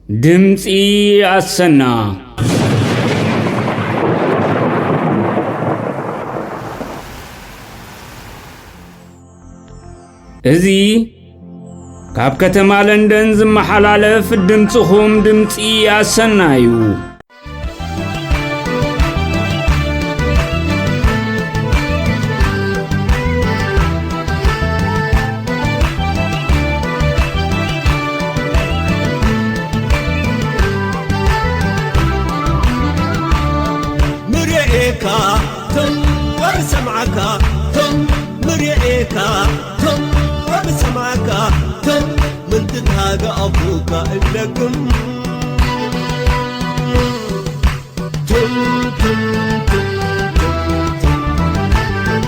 ድምጺ ኣሰና። እዚ ካብ ከተማ ለንደን ዝመሓላለፍ ድምጽኹም ድምጺ ኣሰና እዩ። ምርኤካ ቶም ወር ሰምዓካ ቶም ምርኤካ ቶም ወር ሰምዓካ ቶም ምንትታገ ኣፉካ እለግም ቱም ቱም ቱም ቱም ቱም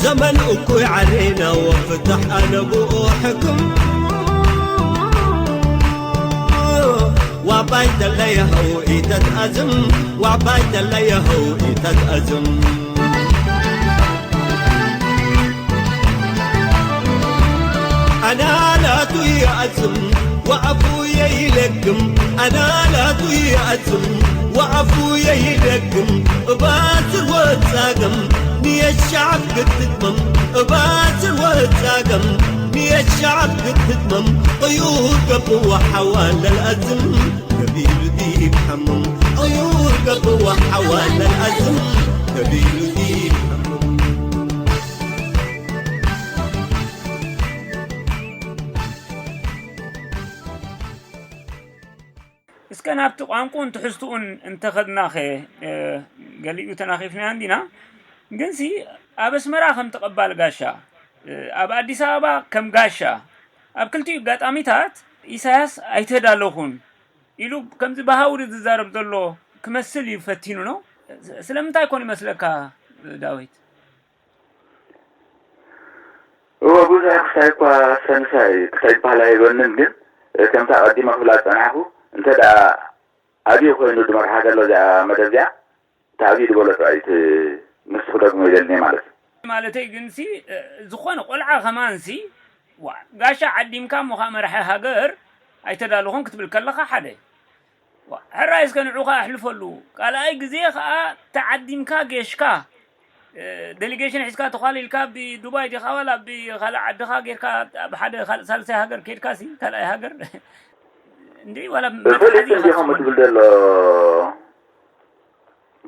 ዘመን እኩይ ዓሬና ወፍታሕ ኣነ ብኡ ሕክም ዋባይ ተለየኸው ኢተትኣዝም ዋባይ ተለየኸው ኢተትኣዝም ኣናላቱ ይኣዝም ወኣፉ የይለግም ኣናላቱ ይኣዝም ወኣፉ የይለግም እባስር ወጻገም ንየሻዕብ ክትትመም እባስር ወጻገም ንየሻዕብ ክትትመም ቅዩር ገብዋ ሓዋን ለልኣዝም ከቢሉ ዲብ ሓሙም ቅዩር ገብዋ ሓዋን ለልኣዝም ከቢሉ ዲብ ሓሙም እስከ ናብቲ ቋንቁን ትሕዝትኡን እንተኸድናኸ ገሊኡ ተናኺፍና እንዲና። ግንሲ ኣብ ኣስመራ ከም ተቐባል ጋሻ ኣብ ኣዲስ ኣበባ ከም ጋሻ ኣብ ክልቲኡ ኣጋጣሚታት ኢሳያስ ኣይተዳለኹን ኢሉ ከምዚ ብሃውሪ ዝዛረብ ዘሎ ክመስል እዩ ፈቲኑ ነው። ስለምንታይ ኮን ይመስለካ ዳዊት? እወ ብዙሕ ክሳይ እኳ ሰንሳይ ክሳይ ዝበሃል ኣይበንን ግን ከምታ ቀዲመ ክብላ ዝጸናሕኩ እንተ ደኣ ኣብዩ ኮይኑ ድመርሓ ዘሎ እዚኣ መደብ እዚኣ እቲ ኣብዩ ዝበሎ ጥራይ እቲ ንሱ ክደግሞ ይደልኒ ማለት እዩ። ማለተይ ግንሲ ዝኾነ ቆልዓ ከማንሲ ዋ ጋሻ ዓዲምካ እሞ ከዓ መራሒ ሃገር ኣይተዳለኹን ክትብል ከለኻ ሓደ ሕራይ እስከ ንዑኻ ኣሕልፈሉ። ካልኣይ ግዜ ኸዓ ተዓዲምካ ጌሽካ ደሊጌሽን ሒዝካ ተዃሊልካ ብዱባይ ዲኻ ዋላ ብኻልእ ዓድኻ ጌርካ ኣብ ሓደ ካልእ ሳልሳይ ሃገር ኬድካ ሲ ካልኣይ ሃገር እንዲ ዋላ መትሓዚ ፈሊጡ ኢኻ እንዲኹም ትኸውን። ትብል ዘሎ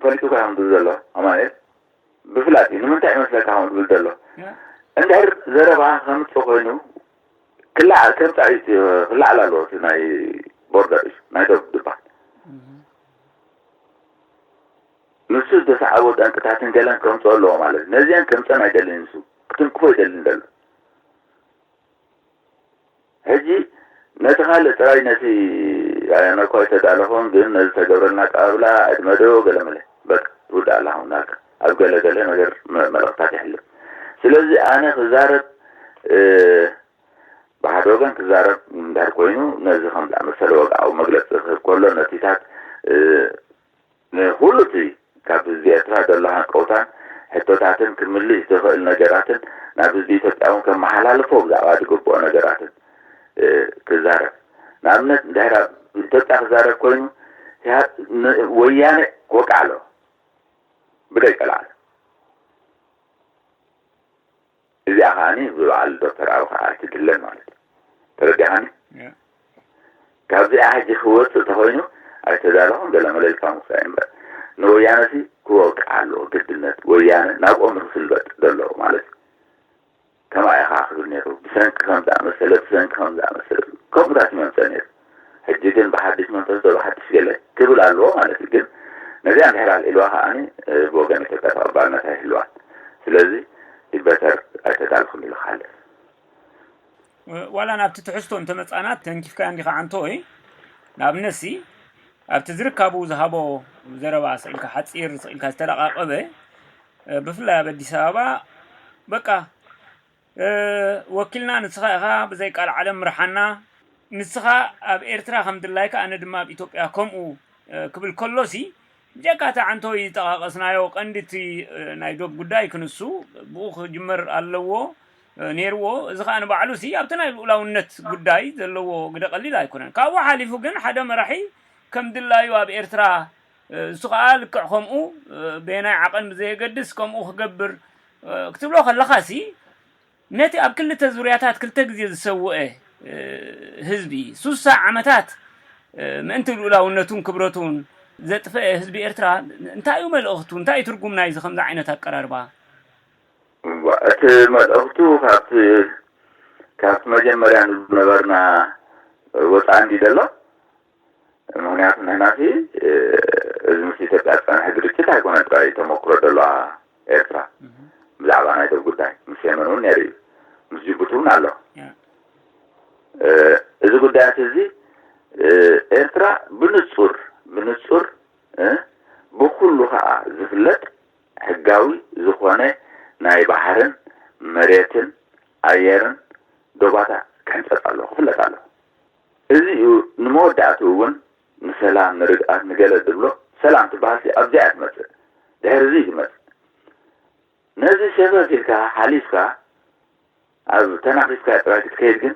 ፈሊጡ ኢኻ ትብል ዘሎ ኣማኑኤል ብፍላጥ እዩ ንምንታይ ይመስለካ ከምኡ ትብል ዘሎ ያ። እንድሕር ዘረባ ከምፅእ ኮይኑ ክላዕ ከምፃእ እዩ ክላዕል ኣለዎ እቲ ናይ ቦርደር እዩ ናይ ደቡብ ድባል ንሱ ዝተሰዓቦ ጠንቅታትን ገለን ከምፅኦ ኣለዎ ማለት እዩ ነዚኣን ከምፀን ኣይደልን ንሱ ክትንክፎ ይደልን ዘሎ ሕጂ ነቲ ካልእ ጥራይ ነቲ ኣነ እኳ ኣይተዳለኹን ግን ነዚ ዝተገብረልና ኣቀባብላ ዕድመ ዶ ገለመለ በቃ ትውዳእ ኣላ ናልካ ኣብ ገለ ገለ ነገር መልእኽታት ይሕልፍ ስለዚ ኣነ ክዛረብ ብሓደ ወገን ክዛረብ እንድሕር ኮይኑ ነዚ ከም ዝኣመሰለ ወግዓዊ መግለፂ ክህብ ከሎ ነቲታት ንኹሉ እቲ ካብ ህዝቢ ኤርትራ ዘሎ ሃንቀውታን ሕቶታትን ክምልስ ዝኽእል ነገራትን ናብ ህዝቢ ኢትዮጵያ እውን ከመሓላልፎ ብዛዕባ ዝግብኦ ነገራትን ክዛረብ። ንኣብነት እንድሕር ኣብ ኢትዮጵያ ክዛረብ ኮይኑ ወያነ ክወቅዕ ኣለዎ ብደይ ቀልዓለም። እዚኣ ከዓኒ ብበዓል ዶክተር ኣቢ ከዓ ኣይትድለን ማለት እዩ። ተረዲእኻኒ? ካብዚኣ ሕጂ ክወፅእ ተኾይኑ ኣይተዳለኹን ገለ መለ ኢልካ ምውፃእ እዩ እምበር ንወያነ ሲ ክወቅዕ ኣለዎ ግድነት ወያነ ናብኦም ክስልበጥ ዘለዎ ማለት እዩ። ከማይ ኢኻ ክብል ነይሩ ብሰንኪ ከም ዝኣመሰለ ብሰንኪ ከም ዝኣመሰለ ከምኡታት ይመምፀእ ነይሩ። ሕጂ ግን ብሓድሽ መንፈስ ዶ ብሓድሽ ገለ ክብል ኣለዎ ማለት እዩ። ግን ነዚኣ እንድሕር ኣልዒልዋ ከዓኒ ብወገን ኢትዮጵያ ተቐባልነት ኣይህልዋን። ስለዚ ይበተር ኣይተዳልኹን ኢሉ ክሓልፍ። ዋላ ናብቲ ትሕዝቶ እንተመፃና ተንኪፍካዮ እንዲኻ ዓንቶይ። ንኣብነትሲ ኣብቲ ዝርካቡ ዝሃቦ ዘረባ ስቕ ኢልካ ሓፂር ስቕ ኢልካ ዝተለቓቐበ ብፍላይ ኣብ ኣዲስ ኣበባ በቃ ወኪልና ንስኻ ኢኻ ብዘይ ቃል ዓለም ምርሓና ንስኻ ኣብ ኤርትራ ከም ድላይካ ኣነ ድማ ኣብ ኢትዮጵያ ከምኡ ክብል ከሎሲ ብጀካ እቲ ዓንቶይ ዝጠቓቐስናዮ ቀንዲ እቲ ናይ ዶብ ጉዳይ ክንሱ ብኡ ክጅመር ኣለዎ ነይርዎ። እዚ ከዓ ንባዕሉ ሲ ኣብቲ ናይ ልኡላውነት ጉዳይ ዘለዎ ግደ ቀሊል ኣይኮነን። ካብኡ ሓሊፉ ግን ሓደ መራሒ ከም ድላዩ ኣብ ኤርትራ፣ እሱ ከዓ ልክዕ ከምኡ፣ በየናይ ዓቐን ብዘየገድስ ከምኡ ክገብር ክትብሎ ከለኻ ሲ ነቲ ኣብ ክልተ ዙርያታት ክልተ ግዜ ዝሰውአ ህዝቢ፣ ሱሳ ዓመታት ምእንቲ ልኡላውነቱን ክብረቱን ዘጥፈአ ህዝቢ ኤርትራ፣ እንታይ እዩ መልእኽቱ? እንታይ እዩ ትርጉም ናይዚ ከምዚ ዓይነት ኣቀራርባ? እዋ፣ እቲ መልእኽቱ ካብቲ ካብቲ መጀመርያ ንብሎ ነበርና ወፃኢ እንዲ ዘሎ። ምክንያቱ ንሕናሲ እዚ ምስ ኢትዮጵያ ዝፀንሐ ግርጭት ኣይኮነ ጥራይ ተመክሮ ዘለዋ ኤርትራ ብዛዕባ ናይ ዶብ ጉዳይ። ምስ የመን እውን ነይሩ እዩ፣ ምስ ጅቡቲ እውን ኣሎ። እዚ ጉዳያት እዚ ኤርትራ ብንፁር ብንፁር ብኩሉ ከዓ ዝፍለጥ ሕጋዊ ዝኾነ ናይ ባሕርን መሬትን ኣየርን ዶባታ ክሕንፀፅ ኣለዎ፣ ክፍለጥ ኣለዎ። እዚ እዩ ንመወዳእትኡ እውን ንሰላም፣ ንርግኣት፣ ንገለ ዝብሎ። ሰላም ትበሃል ኣብዚኣ እያ ትመፅእ፣ ድሕሪ እዚ እዩ ዝመፅእ። ነዚ ሸፈፍ ኢልካ ሓሊፍካ ኣብ ተናኺፍካ ጥራይ ክትከይድ ግን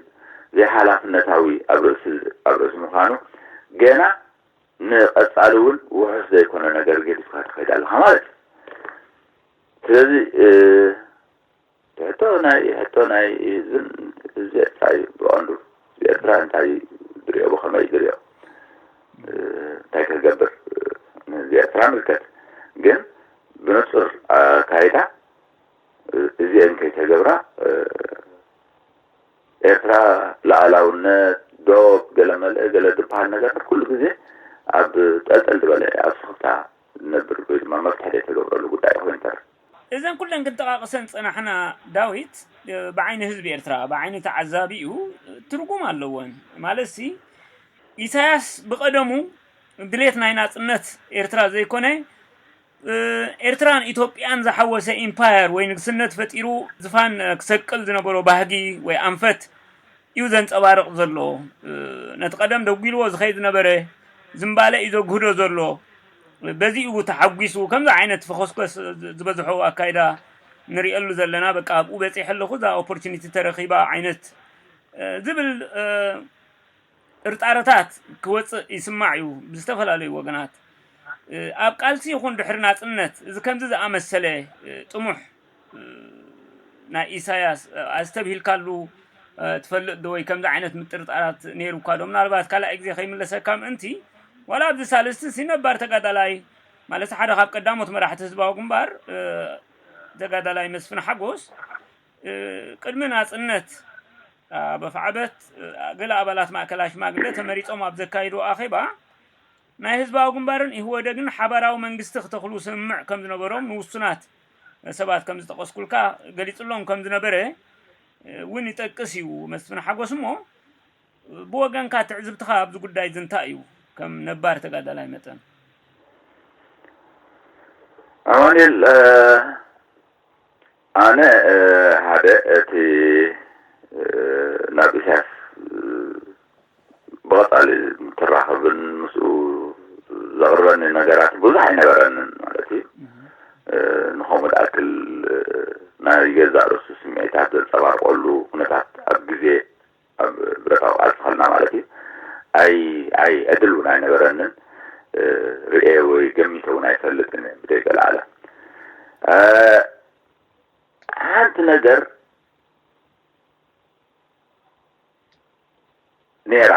ዘይሓላፍነታዊ ኣብ ርእሲ ኣብ ርእሲ ምዃኑ ገና ንቐጻሊ እውን ውሑስ ዘይኮነ ነገር ገዲፍካ ትኸይድ ኣለኻ ማለት እዩ። ስለዚ ሕቶ ናይ ሕቶ ናይ ህዝብን ህዝቢ ኤርትራ እዩ ብቐንዱ። ህዝቢ ኤርትራ እንታይ ዝሪኦ ብኸመይ ዝሪኦ እንታይ ክገብር ንህዝቢ ኤርትራ ምልከት። ግን ብንጹር ኣካይዳ እዚአን ከይተገብራ ኤርትራ ሉዓላውነት ዶብ ገለ መለ ገለ ዝበሃል ነገራት ኩሉ ግዜ ኣብ ጠልጠል ዝበለ ኣብ ስኽፍታ ዝነብር ወይ ድማ መፍትሒ ዘይተገብረሉ ጉዳይ ኮይኑ ይተርፍ። እዘን ኩለን ክንጠቓቕሰን ዝጸናሕና ዳዊት ብዓይኒ ህዝቢ ኤርትራ ብዓይኒ ተዓዛቢኡ ትርጉም ኣለወን። ማለትሲ ኢሳያስ ብቐደሙ ድሌት ናይ ናጽነት ኤርትራ ዘይኮነ ኤርትራን ኢትዮጵያን ዝሓወሰ ኢምፓየር ወይ ንግስነት ፈጢሩ ዝፋን ክሰቅል ዝነበሮ ባህጊ ወይ ኣንፈት እዩ ዘንጸባርቕ ዘሎ። ነቲ ቀደም ደጒልዎ ዝኸይድ ዝነበረ ዝምባለ እዩ ዘጉህዶ ዘሎ። በዚ እዩ ተሓጒሱ ከምዚ ዓይነት ፈኾስኮስ ዝበዝሖ ኣካይዳ ንሪኤሉ ዘለና። በቃ ኣብኡ በጺሐ ኣለኹ፣ እዛ ኦፖርቹኒቲ ተረኺባ ዓይነት ዝብል ጥርጣረታት ክወፅእ ይስማዕ እዩ ብዝተፈላለዩ ወገናት። ኣብ ቃልሲ ይኹን ድሕሪ ናፅነት እዚ ከምዚ ዝኣመሰለ ጥሙሕ ናይ ኢሳያስ ኣስተብሂልካሉ ትፈልጥ ዶ? ወይ ከምዚ ዓይነት ምጥርጣራት ነይሩካ ዶ? ምናልባት ካልኣይ ግዜ ከይምለሰካ ምእንቲ ዋላ ኣብዚ ሳልስቲ ሲ ነባር ተጋዳላይ ማለት ሓደ ካብ ቀዳሞት መራሕቲ ህዝባዊ ግንባር ተጋዳላይ መስፍን ሓጎስ ቅድሚ ናፅነት ኣብ ኣፍዓበት ገለ ኣባላት ማእከላይ ሽማግለ ተመሪጾም ኣብ ዘካየድዎ ኣኼባ፣ ናይ ህዝባዊ ግንባርን ኢህወደግን ሓባራዊ መንግስቲ ክተኽሉ ስምምዕ ከም ዝነበሮም ንውሱናት ሰባት ከም ዝጠቐስኩልካ ገሊጹሎም ከም ዝነበረ እውን ይጠቅስ እዩ መስፍን ሓጎስ። እሞ ብወገንካ ትዕዝብትኻ ኣብዚ ጉዳይ እዚ እንታይ እዩ? ከም ነባር ተጋዳላይ መጠን። ኣማኑኤል፣ ኣነ ሓደ እቲ ናብ ኢሳያስ ብቐጻሊ ትራኸብን ምስኡ ዘቕርበኒ ነገራት ብዙሕ ኣይነበረንን ማለት እዩ። ንኸምኡ ዝኣክል ናይ ገዛእ ርእሱ ስምዒታት ዘንጸባርቐሉ ኩነታት ኣብ ግዜ ኣብ ብረታዊ ቃልሲ ከለና ማለት እዩ ኣይ ኣይ ዕድል እውን ኣይነበረንን። ርእየ ወይ ገሚተ እውን ኣይፈልጥን እየ ብደይ ገለ ኣለ ሓንቲ ነገር ነይራ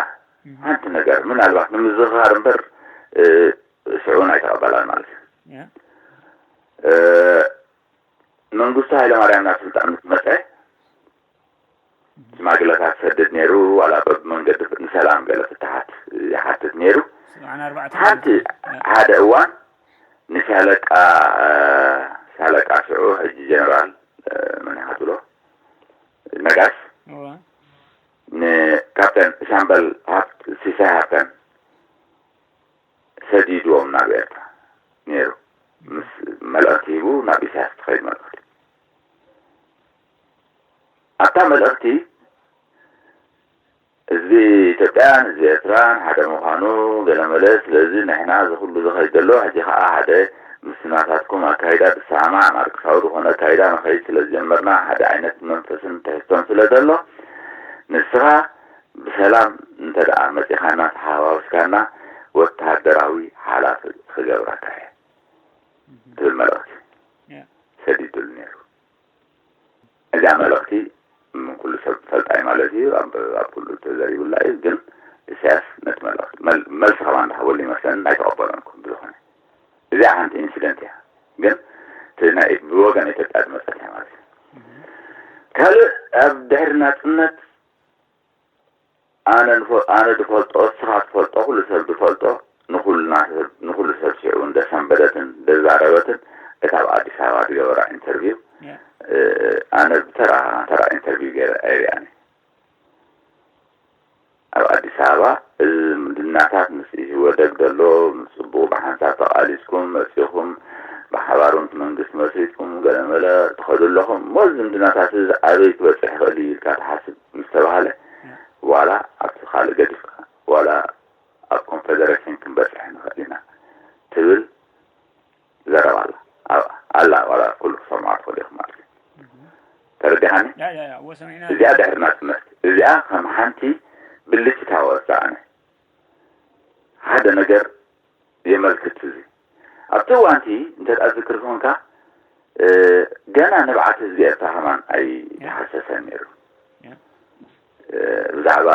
ሓንቲ ነገር ምናልባት ንምዝኽኻር እምበር ሽዑ ናይ ተቐበላል ማለት እዩ። መንግስቱ ሃይለማርያም ናብ ስልጣን ምስ መፀ ሽማግለታት ሰድድ ነይሩ ዋላ በብመንገዲ ንሰላም ገለ ፍትሓት ይሓትት ነይሩ። ሓንቲ ሓደ እዋን ንሻለቃ ሻለቃ ሽዑ ሕጂ ጀነራል መን ኢኻ ትብሎ ነጋሽ ንካፕተን ሻምበል ሃብት ሲሳይ ሃብተን ሰዲድዎም ናብ ኤርትራ ነይሩ። ምስ መልእኽቲ ሂቡ ናብ ኢሳያስ ትኸይድ መልእኽቲ ኣብታ መልእኽቲ ህዝቢ ኢትዮጵያን ህዝቢ ኤርትራን ሓደ ምዃኑ ገለመለ። ስለዚ ንሕና እዚ ኩሉ ዝኸይድ ዘሎ ሕጂ ከዓ ሓደ ምስ ናታትኩም ኣካይዳ ዝሰማማዕ ማርክሳዊ ዝኾነ ኣካይዳ ንኸይድ ስለ ዝጀመርና፣ ሓደ ዓይነት መንፈስን ትሕዝቶን ስለ ዘሎ፣ ንስኻ ብሰላም እንተ ደኣ መጺኻና ተሓዋዊስካና፣ ወተሃደራዊ ሓላፊ ክገብረካ እየ ትብል መልእኽቲ ሰዲዱሉ ነይሩ። እዛ መልእኽቲ ም- ኩሉ ሰብ ዝፈልጣ እዩ ማለት እዩ። ኣብ ኣብ ኩሉ ተዘሪቡላ እዩ። ግን ኢሳያስ ነቲ መልእኽቲ መል- መልሲ ከማን እንዳሃበሉ ይመስለኒ ኣይተቐበሎን። ብዝኾነ እዚኣ ሓንቲ ኢንሲደንት እያ። ግን እቲ ናይ ብወገን ኢትዮጵያ ዝመፀት እያ ማለት እዩ። ካልእ ኣብ ድሕሪ ናፅነት ኣነ ንፈ- ኣነ ዝፈልጦ፣ እስኻ ትፈልጦ፣ ኩሉ ሰብ ዝፈልጦ፣ ንኹልና ሰብ ንኹሉ ሰብ ሽዑ እንደሰንበደትን እንደዛረበትን እታ ኣብ ኣዲስ ኣበባ ዝገበራ ኢንተርቪው ኣነ ብተራ ተራ ኢንተርቪው ገይረ ኣይሪኣን። ኣብ ኣዲስ ኣበባ እዚ ዝምድናታት ምስ ኢህወደግ ዘሎ ምስ ፅቡቕ ብሓንሳብ ተቓሊስኩም መፂኹም ብሓባር እውን መንግስቲ መስሪትኩም ገለመለ ትኸዱ ኣለኹም እሞ እዚ ዝምድናታት እዚ ኣበይ ክበፅሕ ይኽእል እዩ ኢልካ ትሓስብ ምስ ተባሃለ ዋላ ኣብቲ ካልእ ገዲፍካ ዋላ ኣብ ኮንፌደሬሽን ክንበፅሕ ንኽእል ኢና ትብል ዘረባ ኣላ። ኣብ- ኣላ ዋላ ኩሉ ክሰምዖ ትኽእሉ ኢኹም ማለት እዩ። ተረዲኻኒ? ያ ያ ያ ወሰሚዕና እዚኣ ድሕሪ ናጽነት እዚኣ ከም ሓንቲ ብልጭታ ወሳእነ ሓደ ነገር የመልክት። እዚ ኣብቲ እዋንቲ እንተ ዝክር ዝኾንካ ገና ንብዓት ህዝቢ ኤርትራ ከማን ኣይተሓሰሰን ነይሩ። ብዛዕባ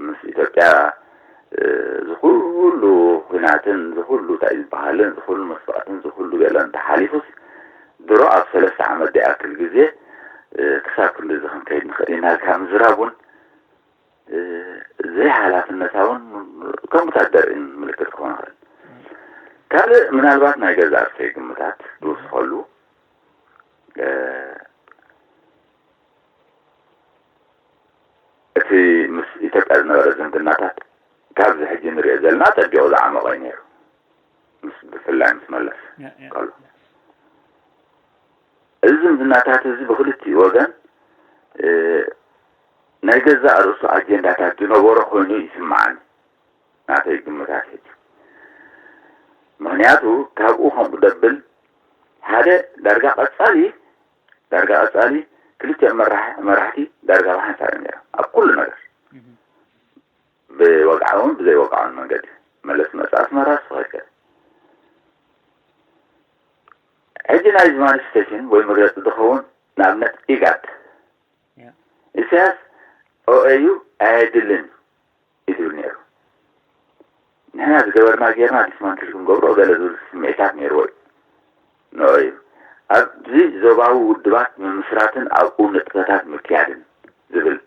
ምስ ኢትዮጵያ ዝኩሉ ኩናትን ዝኩሉ እንታይ ዝበሃልን ዝኩሉ መስዋእትን ዝኩሉ ገለን ተሓሊፉስ ድሮ ኣብ ሰለስተ ዓመት ዝኣክል ግዜ ክሳብ ክንድዚ ክንከይድ ንኽእል ኢና ኢልካ ምዝራብ እውን ዘይሓላፍነታውን ከም ወታደር ምልክት ክኾን ይኽእል። ካልእ ምናልባት ናይ ገዛ ርእሰይ ግምታት ዝውስኸሉ እቲ ምስ ኢትዮጵያ ዝነበረ ዝምድናታት ካብዚ ሕጂ ንሪኦ ዘለና ጠቢቑ ዝዓመቐ እዩ ነይሩ። ምስ ብፍላይ ምስ መለስ ከሎ እዚ ዝምድናታት እዚ ብክልቲኡ ወገን ናይ ገዛእ ርእሱ ኣጀንዳታት ዝነበሮ ኮይኑ ይስምዓኒ። ናተይ ግምታት ሕጂ ምክንያቱ ካብኡ ከምኡ ደብል ሓደ ዳርጋ ቀጻሊ ዳርጋ ቀጻሊ ክልቲኦም መራሕቲ ዳርጋ ብሓንሳብ እዮም ነይሮም ኣብ ኩሉ ነገር ብወግዓውን ብዘይወግዓውን መንገዲ መለስ መጽ ኣስመራ ስኸድከ ሕጂ ናይዚ ማኒፌስቴሽን ወይ መግለፂ ዝኸውን ንኣብነት ኢጋድ ኢሳያስ ኦኤዩ ኣየድልን እዩ ዝብል ነይሩ። ንሕና ዝገበርና ጌርና ዲስማንትል ክንገብሮ ገለ ዝብል ስምዒታት ነይርዎ እዩ። ንኦኤዩ ኣብዚ ዞባዊ ውድባት ምምስራትን ኣብኡ ንጥፈታት ምክያድን ዝብል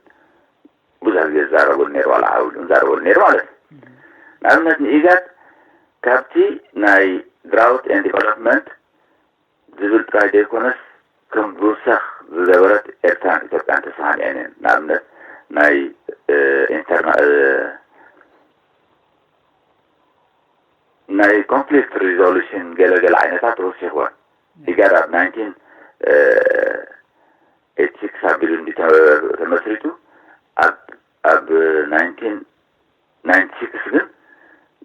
ብዙሕ ግዜ ዝዛረበሉ ነይሩ ዋላ ዓብሉ ንዛረበሉ ነይሩ ማለት እዩ። ንኣብነት ንኢጋድ ካብቲ ናይ ድራውት ኤን ዲቨሎፕመንት ዝብል ጥራይ ዘይኮነስ ከም ዝውሰኽ ዝገበረት ኤርትራን ኢትዮጵያን ተሰማሚዐን እየን። ንኣብነት ናይ ኢንተርና ናይ ኮንፍሊክት ሪዞሉሽን ገለገለ ዓይነታት ተወሲኽወን ኢጋድ ኣብ ናይንቲን ኤቲ ሲክስ ኣቢሉ እንዲ ተመስሪቱ ኣብ ኣብ ናይንቲን ናይንቲ ሲክስ ግን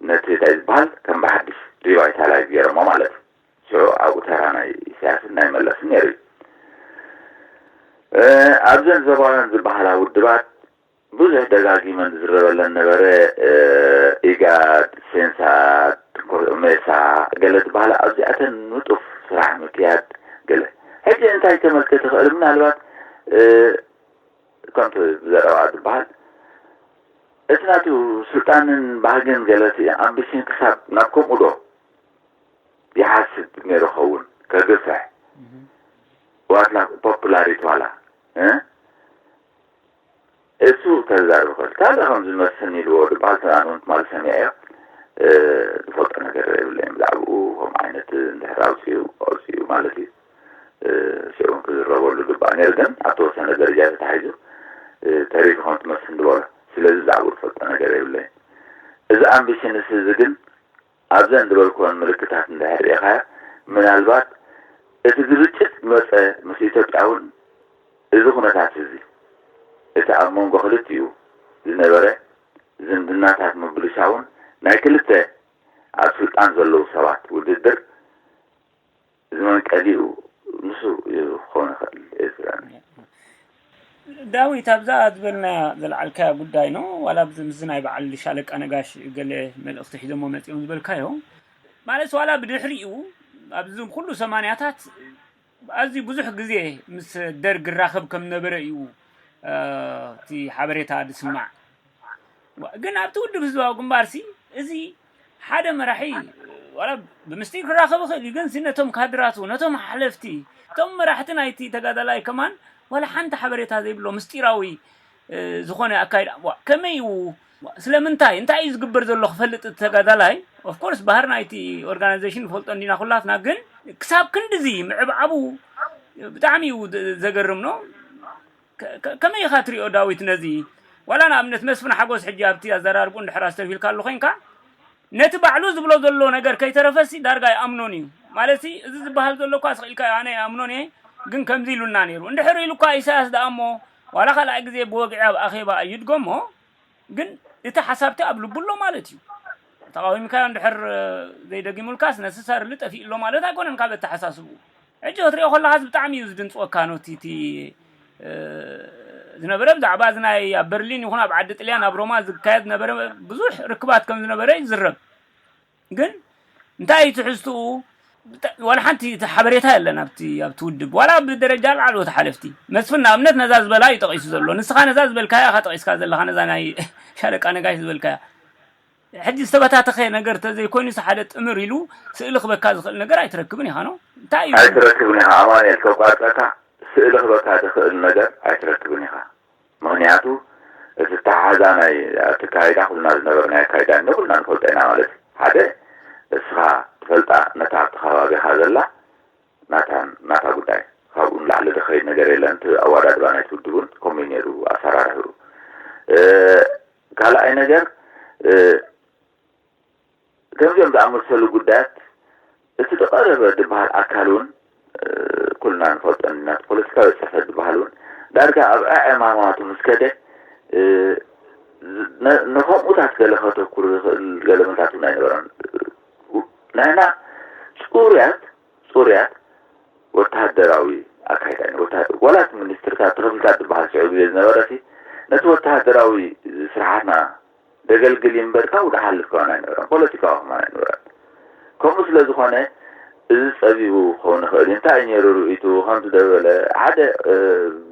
ነቲ እንታይ ዝበሃል ከም ብሓድሽ ሪቫይታላይዝ ገይሮሞ ማለት እዩ። ሽዑ ኣብኡ ተራ ናይ ኢሳያስን ናይ መለስን ነይሩ እዩ። ኣብዘን ዞባውያን ዝበሃላ ውድባት ብዙሕ ደጋጊመን ዝዝረበለን ነበረ። ኢጋድ፣ ሴንሳድ፣ ሜሳ ገለ ዝበሃላ ኣብዚኣተን ንጡፍ ስራሕ ምክያድ ገለ ሕጂ እንታይ ተመልከት ይኽእል ምናልባት ከምቲ ዘረባ ዝበሃል እቲ ናቱ ስልጣንን ባህግን ገለ እቲ ኣምቢሽን ክሳብ ናብ ከምኡ ዶ ይሓስብ ነይሩ ኸውን ከግፍሕ ዋላ ፖፑላሪቲ ዋላ እ እሱ ተዛርብ ኽእል ካልእ ከም ዝመስል ኢልዎ ዝበሃል ትናንት ማለት ሰሚዐዮ ዝፈልጦ ነገር የብለይን ብዛዕባኡ ከም ዓይነት እንድሕር ኣውፅኡ ኣውፅኡ ማለት እዩ ሽዑ ክዝረበሉ ግባእ ነይሩ ግን ኣብ ተወሰነ ደረጃ ተታሒዙ ተሪፉ ከም ትመስል ዝበሎ ስለዚ ብዛዕባኡ ዝፈልጦ ነገር የብለይን እዚ ኣምቢሽንስ እዚ ግን ኣብዘን ዝበልኩወን ምልክታት እንድሕር ርኢኻዮ ምናልባት እቲ ግርጭት ዝመፀ ምስ ኢትዮጵያ እውን እዚ ኩነታት እዚ እቲ ኣብ መንጎ ክልቲኡ ዝነበረ ዝምድናታት ምብልሻውን ናይ ክልተ ኣብ ስልጣን ዘለዉ ሰባት ውድድር እዚ መንቀሊኡ ንሱ ክኸውን ይኽእል ኤርትራ። ዳዊት፣ ኣብዛ ዝበልና ዘልዓልካያ ጉዳይ ነው ዋላ ኣብዚ ምስዚ ናይ በዓል ሻለቃ ነጋሽ ገለ መልእኽቲ ሒዞሞ መፂኦም ዝበልካዮ ማለት ዋላ ብድሕሪኡ ኣብዚ ኩሉ ሰማንያታት ኣዝዩ ብዙሕ ግዜ ምስ ደርግ ይራኸብ ከም ነበረ እዩ እቲ ሓበሬታ ዝስማዕ። ግን ኣብቲ ውድብ ህዝባዊ ግንባርሲ እዚ ሓደ መራሒ ዋላ ብምስጢር ክራኸብ ይኽእል እዩ፣ ግን ነቶም ካድራቱ ነቶም ሓለፍቲ እቶም መራሕቲ ናይቲ ተጋዳላይ ከማን ዋላ ሓንቲ ሓበሬታ ዘይብሎ ምስጢራዊ ዝኾነ ኣካይዳ ከመይ እዩ? ስለምንታይ እንታይ እዩ ዝግበር ዘሎ ክፈልጥ እቲ ተጋዳላይ? ኦፍኮርስ ባህር ናይቲ ኦርጋናይዜሽን ንፈልጦ እንዲና ኩላትና፣ ግን ክሳብ ክንድዚ ምዕብዓቡ ብጣዕሚ እዩ ዘገርም ነው። ከመይ ኢኻ ትሪኦ ዳዊት ነዚ? ዋላ ንኣብነት መስፍን ሓጎስ ሕጂ ኣብቲ ኣዘራርቡ እንድሕር ኣስተብሂልካሉ ኮይንካ ነቲ ባዕሉ ዝብሎ ዘሎ ነገር ከይተረፈሲ ዳርጋ ይኣምኖን እዩ ማለት እዚ ዝበሃል ዘሎ እኳ ስቕ ኢልካ ኣነ ይኣምኖን እየ፣ ግን ከምዚ ኢሉና ነይሩ እንድሕር ኢሉ እኳ ኢሳያስ ደኣ እሞ ዋላ ካልኣይ ግዜ ብወግዒ ኣብ ኣኼባ እዩ ድገሞ፣ ግን እቲ ሓሳብቲ ኣብ ልቡ ኣሎ ማለት እዩ። ተቃዊምካዮ እንድሕር ዘይደጊሙልካስ ነስሰርሊ ጠፊእ ኣሎ ማለት ኣይኮነን ካብ ኣተሓሳስብኡ። ሕጂ ክትሪኦ ከለኻስ ብጣዕሚ እዩ ዝድንፅወካ ነቲ እቲ ዝነበረ ብዛዕባ እዚ ናይ ኣብ በርሊን ይኹን ኣብ ዓዲ ጥልያን ኣብ ሮማ ዝካየድ ዝነበረ ብዙሕ ርክባት ከም ዝነበረ ይዝረብ። ግን እንታይ እዩ ትሕዝትኡ? ዋላ ሓንቲ እቲ ሓበሬታ የለን ኣብቲ ኣብቲ ውድብ ዋላ ብደረጃ ላዕለዎት ሓለፍቲ። መስፍን ንኣብነት ነዛ ዝበላ እዩ ጠቒሱ ዘሎ። ንስኻ ነዛ ዝበልካያ ኢኻ ጠቒስካ ዘለኻ ነዛ ናይ ሻለቃ ነጋሽ ዝበልካያ። ሕጂ ዝተበታተኸ ነገር ተዘይኮይኑስ ሓደ ጥምር ኢሉ ስእሊ ክበካ ዝኽእል ነገር ኣይትረክብን ኢኻ ነው እንታይ እዩ? ኣይትረክብን ኢኻ ኣማኑኤል፣ ከቋርፀካ፣ ስእሊ ክበካ ዝኽእል ነገር ኣይትረክብን ኢኻ። ምኽንያቱ እቲ ኣተሓሕዛ ናይ ኣካይዳ ኩልና ዝነበርናዮ ኣካይዳ እንዶ ኩልና ንፈልጦ ኢና ማለት እዩ። ሓደ እስኻ ትፈልጣ ነታ ኣብቲ ከባቢኻ ዘላ ናታን ናታ ጉዳይ ካብኡ ንላዕሊ ዝኸይድ ነገር የለን። እቲ ኣወዳድባ ናይቲ ውድብ እውን ከምኡ እዩ ነይሩ ኣሰራርሕኡ። ካልኣይ ነገር ከምዚኦም ዝኣመሰሉ ጉዳያት እቲ ዝቐረበ ዝበሃል ኣካል እውን ኩልና ንፈልጦ ኢና። ፖለቲካዊ ፅሕፈት ዝበሃል እውን ዳርጋ ኣብ ዕማማቱ ምስ ከደ ንኸምኡታት ገለ ከተኩር ዝኽእል ገለመታት እውን ኣይነበረን። ንሕና ፅሩያት ፅሩያት ወተሃደራዊ ኣካይዳ ኢና። ዋላ እቲ ሚኒስትርታት እቲ ክፍልታት ዝበሃል ሽዑ ግዜ ዝነበረ ሲ ነቲ ወተሃደራዊ ስርሓትና ደገልግል እዩ እምበር ካብኡ ዝሓልፍ ከማን ኣይነበረን፣ ፖለቲካዊ ከማን ኣይነበረን። ከምኡ ስለ ዝኾነ እዚ ጸቢቡ ክኸውን ይኽእል እዩ። እንታይ እዩ ነይሩ ርእይቱ? ከምቲ ደበለ ሓደ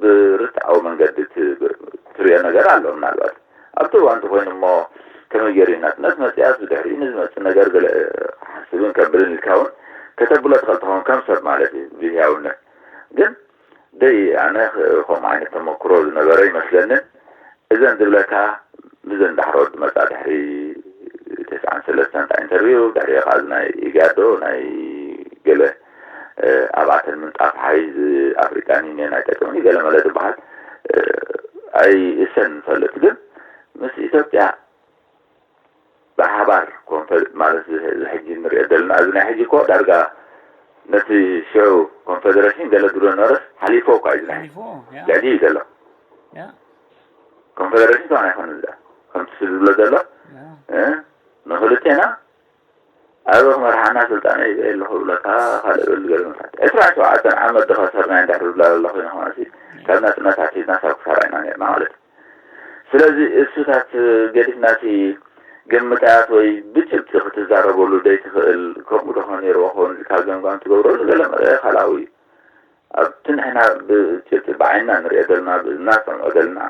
ብርትዓዊ መንገዲ ትርእዮ ነገር ኣሎ። ምናልባት ኣብቲ እዋን እንተኾይኑ እሞ ከመይ ገይሩ እዩ ናጽነት መጺኣስ ብድሕሪኡ ንዝመጽእ ነገር ገለ ክሓስብን ከብልን ኢልካ እውን ከተብሎ ትኽእል ትኸውን ከም ሰብ ማለት እዩ ብህያውነት። ግን ደይ ኣነ ከምኡ ዓይነት ተመክሮ ዝነበረ ይመስለንን እዘን ዝብለካ ብዘን ዳሕሮት ዝመፃ ድሕሪ ተስዓን ሰለስተን እንታይ ኢንተርቪው ድሕሪ ከዓ ናይ ኢጋዶ ናይ ገለ ኣብኣተን ምንፃፍ ሓይዝ ኣፍሪካን ዩኒየን ኣይጠቅምን ገለ መለ ዝበሃል ኣይእሰን ንፈልጥ ግን ምስ ኢትዮጵያ ብሓባር ማለት ሕጂ ንሪኦ ዘለና እዚ ናይ ሕጂ እኮ ዳርጋ ነቲ ሽዑ ኮንፌደሬሽን ገለ ድሮ ነበረስ ሓሊፎ እኳ እዩ ዝናይ ልዕሊ እዩ ዘሎ ኮንፌደሬሽን ከማን ኣይኮነ እዛ ከምቲ ዝብሎ ዘሎ ንክልቴና ኣብ ክመርሓና ስልጣነ ይበ ኣለኹ ብለካ ካልእ በል ገለ መሳት ዕስራን ሸውዓተን ዓመት ዝኸሰርና እንድሕር ዝብላ ዘለኹ ኢና ማለት ካብ ናፅነት ኣትሒዝና ሳብ ክሳራ ኢና ነርና ማለት እዩ ስለዚ እሱታት ገዲፍናሲ ግምታት ወይ ብጭብጢ ክትዛረበሉ ዘይትኽእል ከምኡ ዶ ነይርዎ ክኸውን ኢልካ ገምጋም ትገብረሉ ገለ ካልኣዊ እዩ ኣብቲ ንሕና ብጭብጢ ብዓይንና ንሪኦ ዘለና ብእዝና ንሰምዖ ዘለና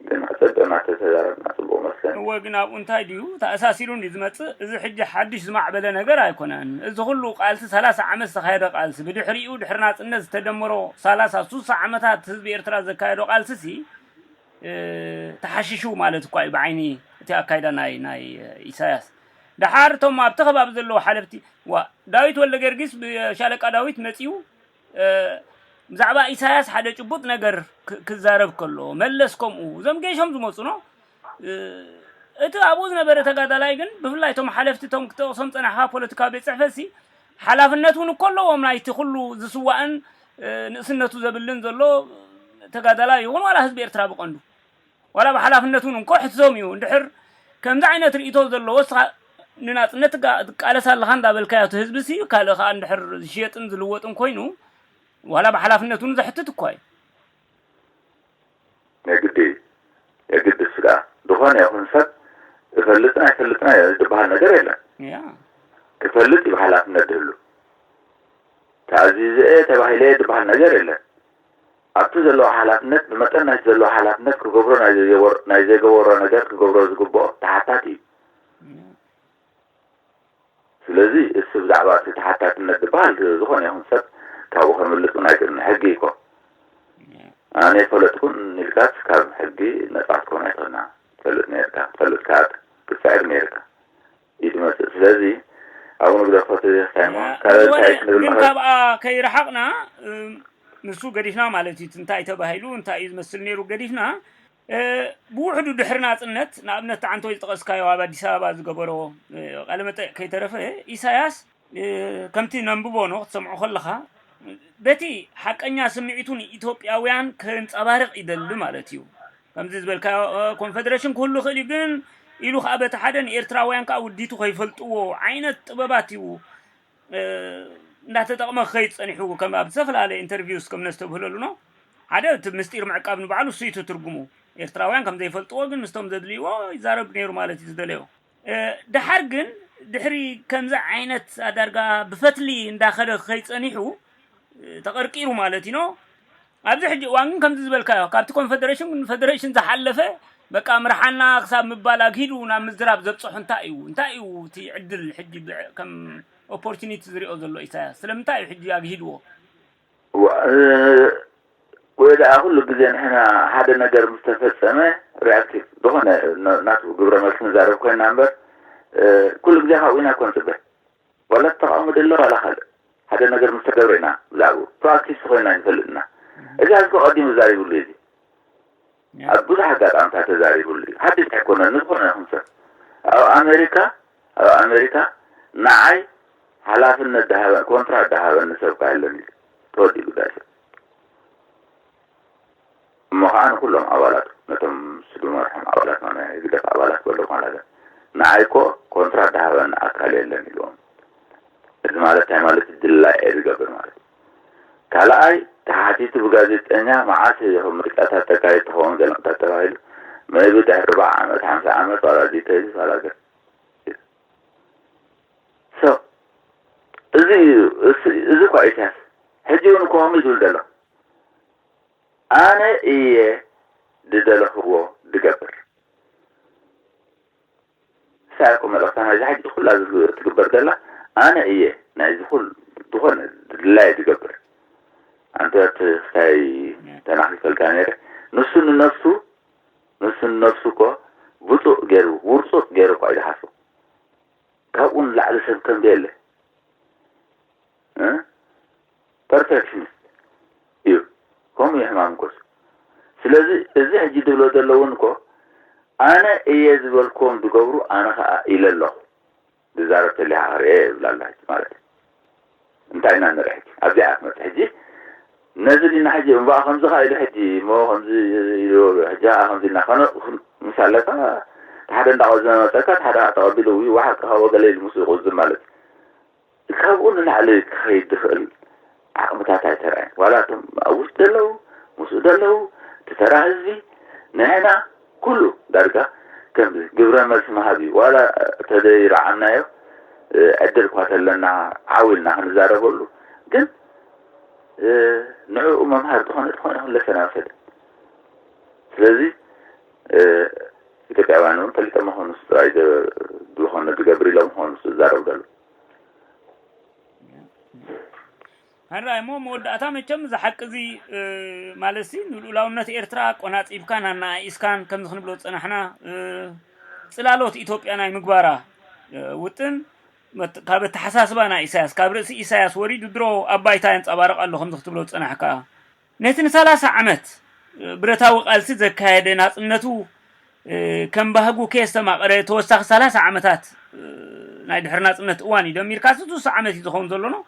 ግን ኣፀቢቕና ተተዛረብና ፅቡቕ መስለኒ። እወ ግን ኣብኡ እንታይ ድዩ ተኣሳሲሩ እንድዩ ዝመፅእ እዚ ሕጂ ሓድሽ ዝማዕበለ ነገር ኣይኮነን እዚ ኩሉ ቃልሲ ሰላሳ ዓመት ዝተኻየደ ቃልሲ ብድሕሪኡ ድሕሪ ናፅነት ዝተደመሮ ሰላሳ ሱሳ ዓመታት ህዝቢ ኤርትራ ዘካየዶ ቃልሲ ሲ ተሓሽሹ ማለት እኳ እዩ ብዓይኒ እቲ ኣካይዳ ናይ ናይ ኢሳያስ። ደሓር እቶም ኣብቲ ከባቢ ዘለዉ ሓለፍቲ ዋ ዳዊት ወልደጊዮርጊስ ብሻለቃ ዳዊት መጺኡ ብዛዕባ ኢሳያስ ሓደ ጭቡጥ ነገር ክዛረብ ከሎ መለስ ከምኡ እዞም ገይሾም ዝመፁ ነው እቲ ኣብኡ ዝነበረ ተጋዳላይ ግን ብፍላይ እቶም ሓለፍቲ እቶም ክጠቕሶም ፀናሕካ ፖለቲካዊ ቤት ፅሕፈት ሲ ሓላፍነት እውን እኮ ኣለዎም ናይቲ ኩሉ ዝስዋእን ንእስነቱ ዘብልን ዘሎ ተጋዳላይ ይኹን ዋላ ህዝቢ ኤርትራ ብቐንዱ ዋላ ብሓላፍነት እውን እንኮ ሕትቶም እዩ እንድሕር ከምዚ ዓይነት ርእቶ ዘለዎ እስኻ ንናጽነት ትቃ-፣ ትቃለስ ኣለኻ እንዳበልካዮ፣ እቲ ህዝቢ ሲ ካልእ ከኣ እንድሕር ዝሽየጥን ዝልወጥን ኮይኑ፣ ዋላ ብሓላፍነት እውን ዘሕትት እኳ እዩ። የግዲ እዩ። የግዲ ስጋ ዝኾነ ይኹን ሰብ እፈልጥን ኣይፈልጥን ዝበሃል ነገር የለን። ያ ክፈልጥ እዩ ብሓላፍነት ድህሉ። ተኣዚዘ እየ ተባሂለ እየ ዝበሃል ነገር የለን። ኣብቲ ዘለዎ ሓላፍነት ብመጠን ናይቲ ዘለዎ ሓላፍነት ክገብሮ ናይ ዘይገበሮ ነገር ክገብሮ ዝግብኦ ተሓታቲ እዩ። ስለዚ እሱ ብዛዕባ እቲ ተሓታትነት ዝበሃል ዝኾነ ይኹን ሰብ ካብኡ ከምልጥ እውን ኣይክእልን። ሕጊ እኮ ኣነ ፈለጥኩን ኢልካስ ካብ ሕጊ ነፃ ክትኮን ኣይትኽእልና። ትፈልጥ ነርካ፣ ትፈልጥ ከዓ ክትስዕር ነርካ እዩ ትመፅእ። ስለዚ ኣብኡ ንግደፎ እቲ ሳይሞን ካልእ እንታይ ክንብል ግን ንኽእል? ካብኣ ከይረሓቕና እም፣ ንሱ ገዲፍና ማለት እዩ። እቲ እንታይ ተባሂሉ እንታይ እዩ ዝመስል ነይሩ ገዲፍና እ፣ ብውሕዱ ድሕሪ ናፅነት ንኣብነት ተዓንቶ ዝጠቐስካዮ ኣብ ኣዲስ ኣበባ ዝገበሮ እ፣ ቃለ መጠይቕ ከይተረፈ ኢሳያስ እ፣ ከምቲ ነንብቦ ኖ ክትሰምዖ ከለኻ በቲ ሓቀኛ ስምዒቱ ንኢትዮጵያውያን ከንፀባርቕ ይደሊ ማለት እዩ። ከምዚ ዝበልካዮ እ፣ ኮንፈደሬሽን ክህሉ ይኽእል እዩ ግን ኢሉ ከዓ በቲ ሓደ ንኤርትራውያን ከዓ ውዲቱ ከይፈልጥዎ ዓይነት ጥበባት እዩ እ፣ እንዳተጠቕመ ክኸይድ ጸኒሑ ከም ኣብ ዝተፈላለየ ኢንተርቪውስ ከም ነስተብህለሉ ነው። ሓደ እቲ ምስጢር ምዕቃብ ንባዕሉ እሱ እዩ ትርጉሙ። ኤርትራውያን ከም ዘይፈልጥዎ ግን ምስቶም ዘድልይዎ ይዛረብ ነይሩ ማለት እዩ ዝደለዮ። እ፣ ደሓር ግን ድሕሪ ከምዚ ዓይነት ኣዳርጋ ብፈትሊ እንዳኸደ ክኸይድ ጸኒሑ እ፣ ተቐርቂሩ ማለት እዩ ነው። ኣብዚ ሕጂ እዋን ግን ከምዚ ዝበልካዮ ካብቲ ኮንፈደሬሽን ፈደሬሽን ዝሓለፈ በቃ ምርሓና ክሳብ ምባል ኣግሂዱ ናብ ምዝራብ ዘብፅሑ እንታይ እዩ እንታይ እዩ እቲ ዕድል ሕጂ ብዕ- ከም ኦፖርቹኒቲ ዝሪኦ ዘሎ ኢሳያስ ስለምንታይ እዩ ሕጂ ኣግሂድዎ ዋ- እ፣ ወይ ደኣ ኩሉ ግዜ ንሕና ሓደ ነገር ምስ ተፈጸመ ሪኣክቲቭ ዝኾነ ነ- ናቱ ግብረ መልሲ ንዛረብ ኮይና እምበር እ፣ ኩሉ ግዜ ካብኡ ኢና እኮ ንጽበ። ዋላ ተቃውሞ ደሎ ዋላ ካልእ ሓደ ነገር ምስ ተገብረ ኢና ብዛዕባኡ ፕሮኣክቲቭ ኮይና ንፈልጥ ኢና። እዚ ኣዝቢ ቀዲሙ ዛሪብሉ እዩ። እዚ ኣብ ብዙሕ ኣጋጣምታት ተዛሪብሉ እዩ። ሓድሽ ኣይኮነን ንዝኾነ ይኹን ሰብ ኣብ ኣሜሪካ ኣብ ኣሜሪካ ንዓይ ሓላፍነት ደሃበ ኮንትራት ደሃበኒ ሰብ ካየለን ኢሉ ተወዲኡ ጉዳይ ሰብ እሞ ከዓ ንኩሎም ኣባላት ነቶም ስድመርሖም ኣባላት ናይ ህግደፍ ኣባላት በሎ ማለት ንዓይ ኮ ኮንትራት ደሃበኒ ኣካል የለን ኢልዎም። እዚ ማለት እንታይ ማለት ድላይ እየ ዝገብር ማለት እዩ። ካልኣይ ተሓቲቱ ብጋዜጠኛ መዓስ ኢኹም ምርጫታት ተካይድ ትኸውን ዘለምታት ተባሂሉ maybe ድሕሪ ኣርባዓ ዓመት ሓምሳ ዓመት ዋላ ዲተይልስ ዋላ ገ so እዚ እዚ እኳ ኢሳያስ ሕጂ እውን እኮ ከምኡ ይብል ዘሎ ኣነ እየ ዝደለኽዎ ዝገብር ሳያቁ መልእኽታ ናይዚ ሕጂ ኩላ ትግበር ዘላ ኣነ እየ ናይዚ ኩል ዝኾነ ድላይ ዝገብር ኣንተ ክሳይ ተናኺፈልካ ነይረ ንሱ ንነፍሱ ንሱ ንነፍሱ እኮ ብፁእ ገይሩ ውርፁፅ ገይሩ እኳ እዩ ዝሓስቡ ካብኡ ንላዕሊ ሰብ ከምዚ የለ ፐርፌክሽኒስት እዩ ከምኡ እዩ ሕማም ኮስ ስለዚ እዚ ሕጂ ዝብሎ ዘለውን እኮ ኣነ እየ ዝበልክዎም ዝገብሩ ኣነ ከዓ ኢለ ኣለኹ ዝዛረብ ተሊካ ክርኤ ይብላ ኣላ ሕጂ ማለት እዩ እንታይ ኢና ንርኢ ሕጂ ኣብዚኣ ክትመፅእ ሕጂ ነዚ ዲና ሕጂ እምበኣ ከምዚ ከዓ ኢሉ ሕጂ እሞ ከምዚ ኢሉ ሕጂ ከዓ ከምዚ እናኾነ ምስ ኣለካ ሓደ እንዳቆዘመ መፀካ ሓደ ከዓ ተቐቢሉ ውይ ዋሓ ካብ ወገለ ኢሉ ምስኡ ይቁዝም ማለት እዩ ካብኡ ንላዕሊ ክኸይድ ዝኽእል ዓቕምታት ኣይተረኣየን። ዋላ እቶም ኣብ ውሽጢ ዘለዉ፣ ምስኡ ዘለዉ፣ እቲ ተራ ህዝቢ፣ ንሕና ኩሉ ዳርጋ ከምዚ ግብረ መልሲ ምሃብ እዩ። ዋላ ተዘይረዓናዮ ዕድል እኳ ተለና ዓው ኢልና ክንዛረበሉ ግን ንዕኡ መምሃር ዝኾነ ዝኾነ ይኹን ለሰን ኣይወሰድን። ስለዚ ኢትዮጵያውያን እውን ፈሊጦም ይኾኑ ጥራይ ዝኾነ ዝገብር ኢሎም ይኾኑ ዝዛረቡ ዘለዉ። ሕራይ እሞ መወዳእታ መቸም እዚ ሓቂ እዚ ማለት ሲ ንልኡላውነት ኤርትራ ቆናፂብካን ኣነኣኢስካን ከምዚ ክንብሎ ዝፀናሕና ፅላሎት ኢትዮጵያ ናይ ምግባራ ውጥን ካብ ኣተሓሳስባ ናይ ኢሳያስ ካብ ርእሲ ኢሳያስ ወሪዱ ድሮ ኣብ ባይታ የንፀባርቕ ኣሎ ከምዚ ክትብሎ ዝፀናሕካ ነቲ ንሰላሳ ዓመት ብረታዊ ቃልሲ ዘካየደ ናፅነቱ ከም ባህጉ ከየስተማቐረ ተወሳኺ ሰላሳ ዓመታት ናይ ድሕሪ ናፅነት እዋን እዩ ደሚርካ ስሱሳ ዓመት እዩ ዝኸውን ዘሎ ነው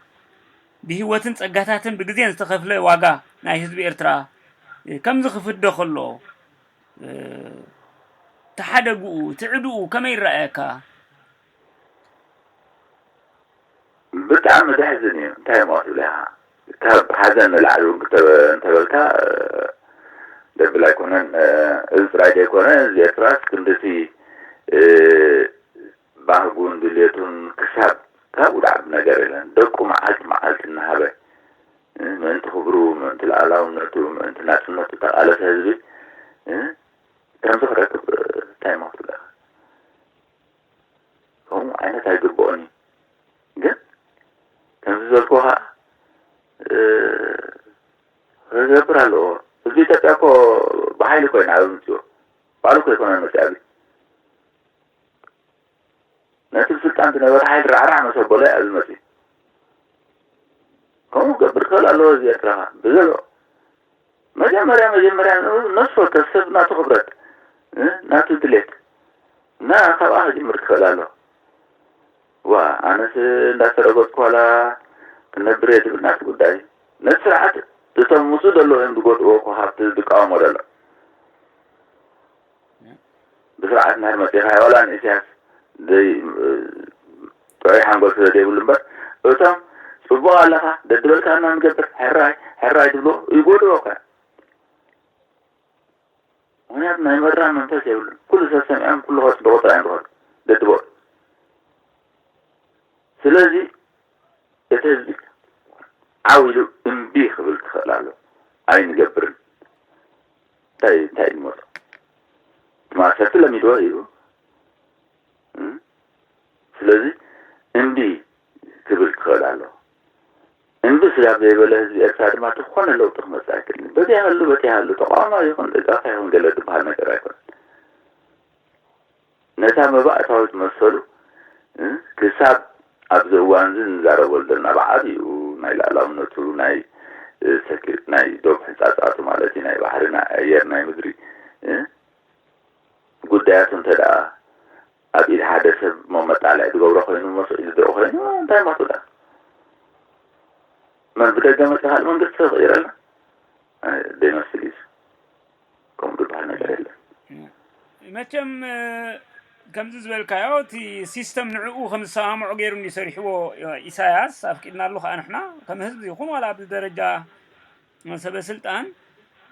ብህይወትን ጸጋታትን ብግዜን ዝተኸፍለ ዋጋ ናይ ህዝቢ ኤርትራ ከምዚ ክፍደ ከሎ ተሓደግኡ ትዕድኡ ከመይ ይረኣየካ? ብጣዕሚ ዘሕዝን እዩ። እንታይ እሞ ክትብል ኢኻ? ካብ ሓዘን ንላዕሊ እውን ክተ-፣ እንተበልካ፣ እ፣ ደብል ኣይኮነን። እ፣ እዚ ጥራይ ዘይኮነ፣ እዚ ኤርትራስ ክንድቲ፣ እ፣ ባህጉን ድልየቱን ክሳብ ካብኡ ዝዓቢ ነገር የለን። ደቁ መዓልቲ መዓልቲ እናሃበ፣ እ፣ ምእንቲ ክብሩ፣ ምእንቲ ልኣላውነቱ፣ ምእንቲ ናጽነቱ ተቓለሰ ህዝቢ፣ እ፣ ከምዚ ክረክብ፣ እ፣ እንታይ እሞ ክትብል ኢኻ? ከምኡ ዓይነት ኣይግብኦን እዩ። ግን ከምዚ ዝበልኩ ኸዓ፣ እ፣ ክገብር ኣለዎ። ህዝቢ ኢትዮጵያ እኮ ብሓይሊ እኮ ኢና ኣብ ምፅኦ። ባዕሉ እኮ ኣይኮነን መፅእ ኣብይ። ነቲ ብስልጣን ዝነበረ ሓይሊ ራዕራዕ መሰ ኣበሎ እዩ ኣብዚ መፅኡ። ከምኡ ክገብር ክኽእል ኣለዎ ህዝቢ ኤርትራ ኸዓ። ብዘሎ መጀመርያ፣ መጀመርያ ነፍሲ ወከፍ ሰብ ናቱ ክብረት፣ እ፣ ናቱ ድሌት እና ካብኣ ክጅምር ክኽእል ኣሎ። ዋ፣ ኣነስ እንዳተረገጽኩ ዋላ ክነብር እየ ዝብል ናቱ ጉዳይ እዩ። ነቲ ስርዓት እቶም ምስኡ ዘለዉ እዮም ዝጎድእዎ እኮ ካብቲ ዝቃወሞ ዘሎ። ብስርዓት እንድሕር መጺኻዮ ዋላ ንኢሳያስ ዘይ-፣ ጥዑይ ሓንጎል ስለ ዘይብሉ እምበር፣ እቶም ጽቡቕ ኣለኻ፣ ደድበልካ እና ንገብር፣ ሕራይ፣ ሕራይ ዝብልዎ ይጎድእዎ እኮ። ምኽንያቱ ናይ ምእራም መንፈስ የብሉን። ኩሉ ሰብ ሰሚዖም፣ ኩሉ ከጽድቑ ጥራይ እዮም ዝኸዱ፣ ደድበሉ። ስለዚ እቲ ህዝቢ ዓው ኢሉ እምቢ ክብል ክኽእል ኣሎ። ኣይንገብርን። እንታይ፣ እንታይ እዩ ዝመጾ? እቲ ማእሰርቲ ለሚድዎ እዩ። እም? ስለዚ እምቢ ክብል ክኽእል ኣሎ። እምቢ ስጋብ ዘይበለ ህዝቢ ኤርትራ ድማ ዝኾነ ለውጢ ክመጽእ ኣይክእልን እዩ። በዚ ይሃሉ፣ በቲ ይሃሉ፣ ተቃዋማይ ይኹን ደጋፋይ ይኹን ገለ ዝበሃል ነገር ኣይኮነን። ነታ መባእታዊት መሰሉ፣ እ፣ ክሳብ ኣብዚ እዋን እዚ ንዛረበሉ ዘለና ብዓቢኡ ናይ ልኣላውነቱ፣ ናይ፣ እ፣ ሰኪ-፣ ናይ ዶብ ሕንጻጻቱ ማለት እዩ፣ ናይ ባሕሪ፣ ናይ ኣየር፣ ናይ ምድሪ፣ እ፣ ጉዳያቱ እንተ ደኣ ኣብ ኢድ ሓደ ሰብ እሞ መጣልዒ ዝገብሮ ኮይኑ፣ መስኡ ዝድርኦ ኮይኑ፣ እንታይ ማቱ ደኣ? መን ብደገ መጺኡ ካልእ መንግስቲ ክቕይረልና? ኣይ፣ ዘይመስል እዩ። ከምኡ ዝበሃል ነገር የለን። መቸም፣ እ፣ ከምዚ ዝበልካዮ፣ እቲ ሲስተም ንዕኡ ከም ዝሰማምዖ ገይሩ እንድዩ ሰሪሕዎ፣ እ፣ ኢሳያስ። ኣፍቂድናሉ ከኣ ንሕና፣ ከም ህዝቢ ይኹን ዋላ ኣብዚ ደረጃ ሰበ ስልጣን።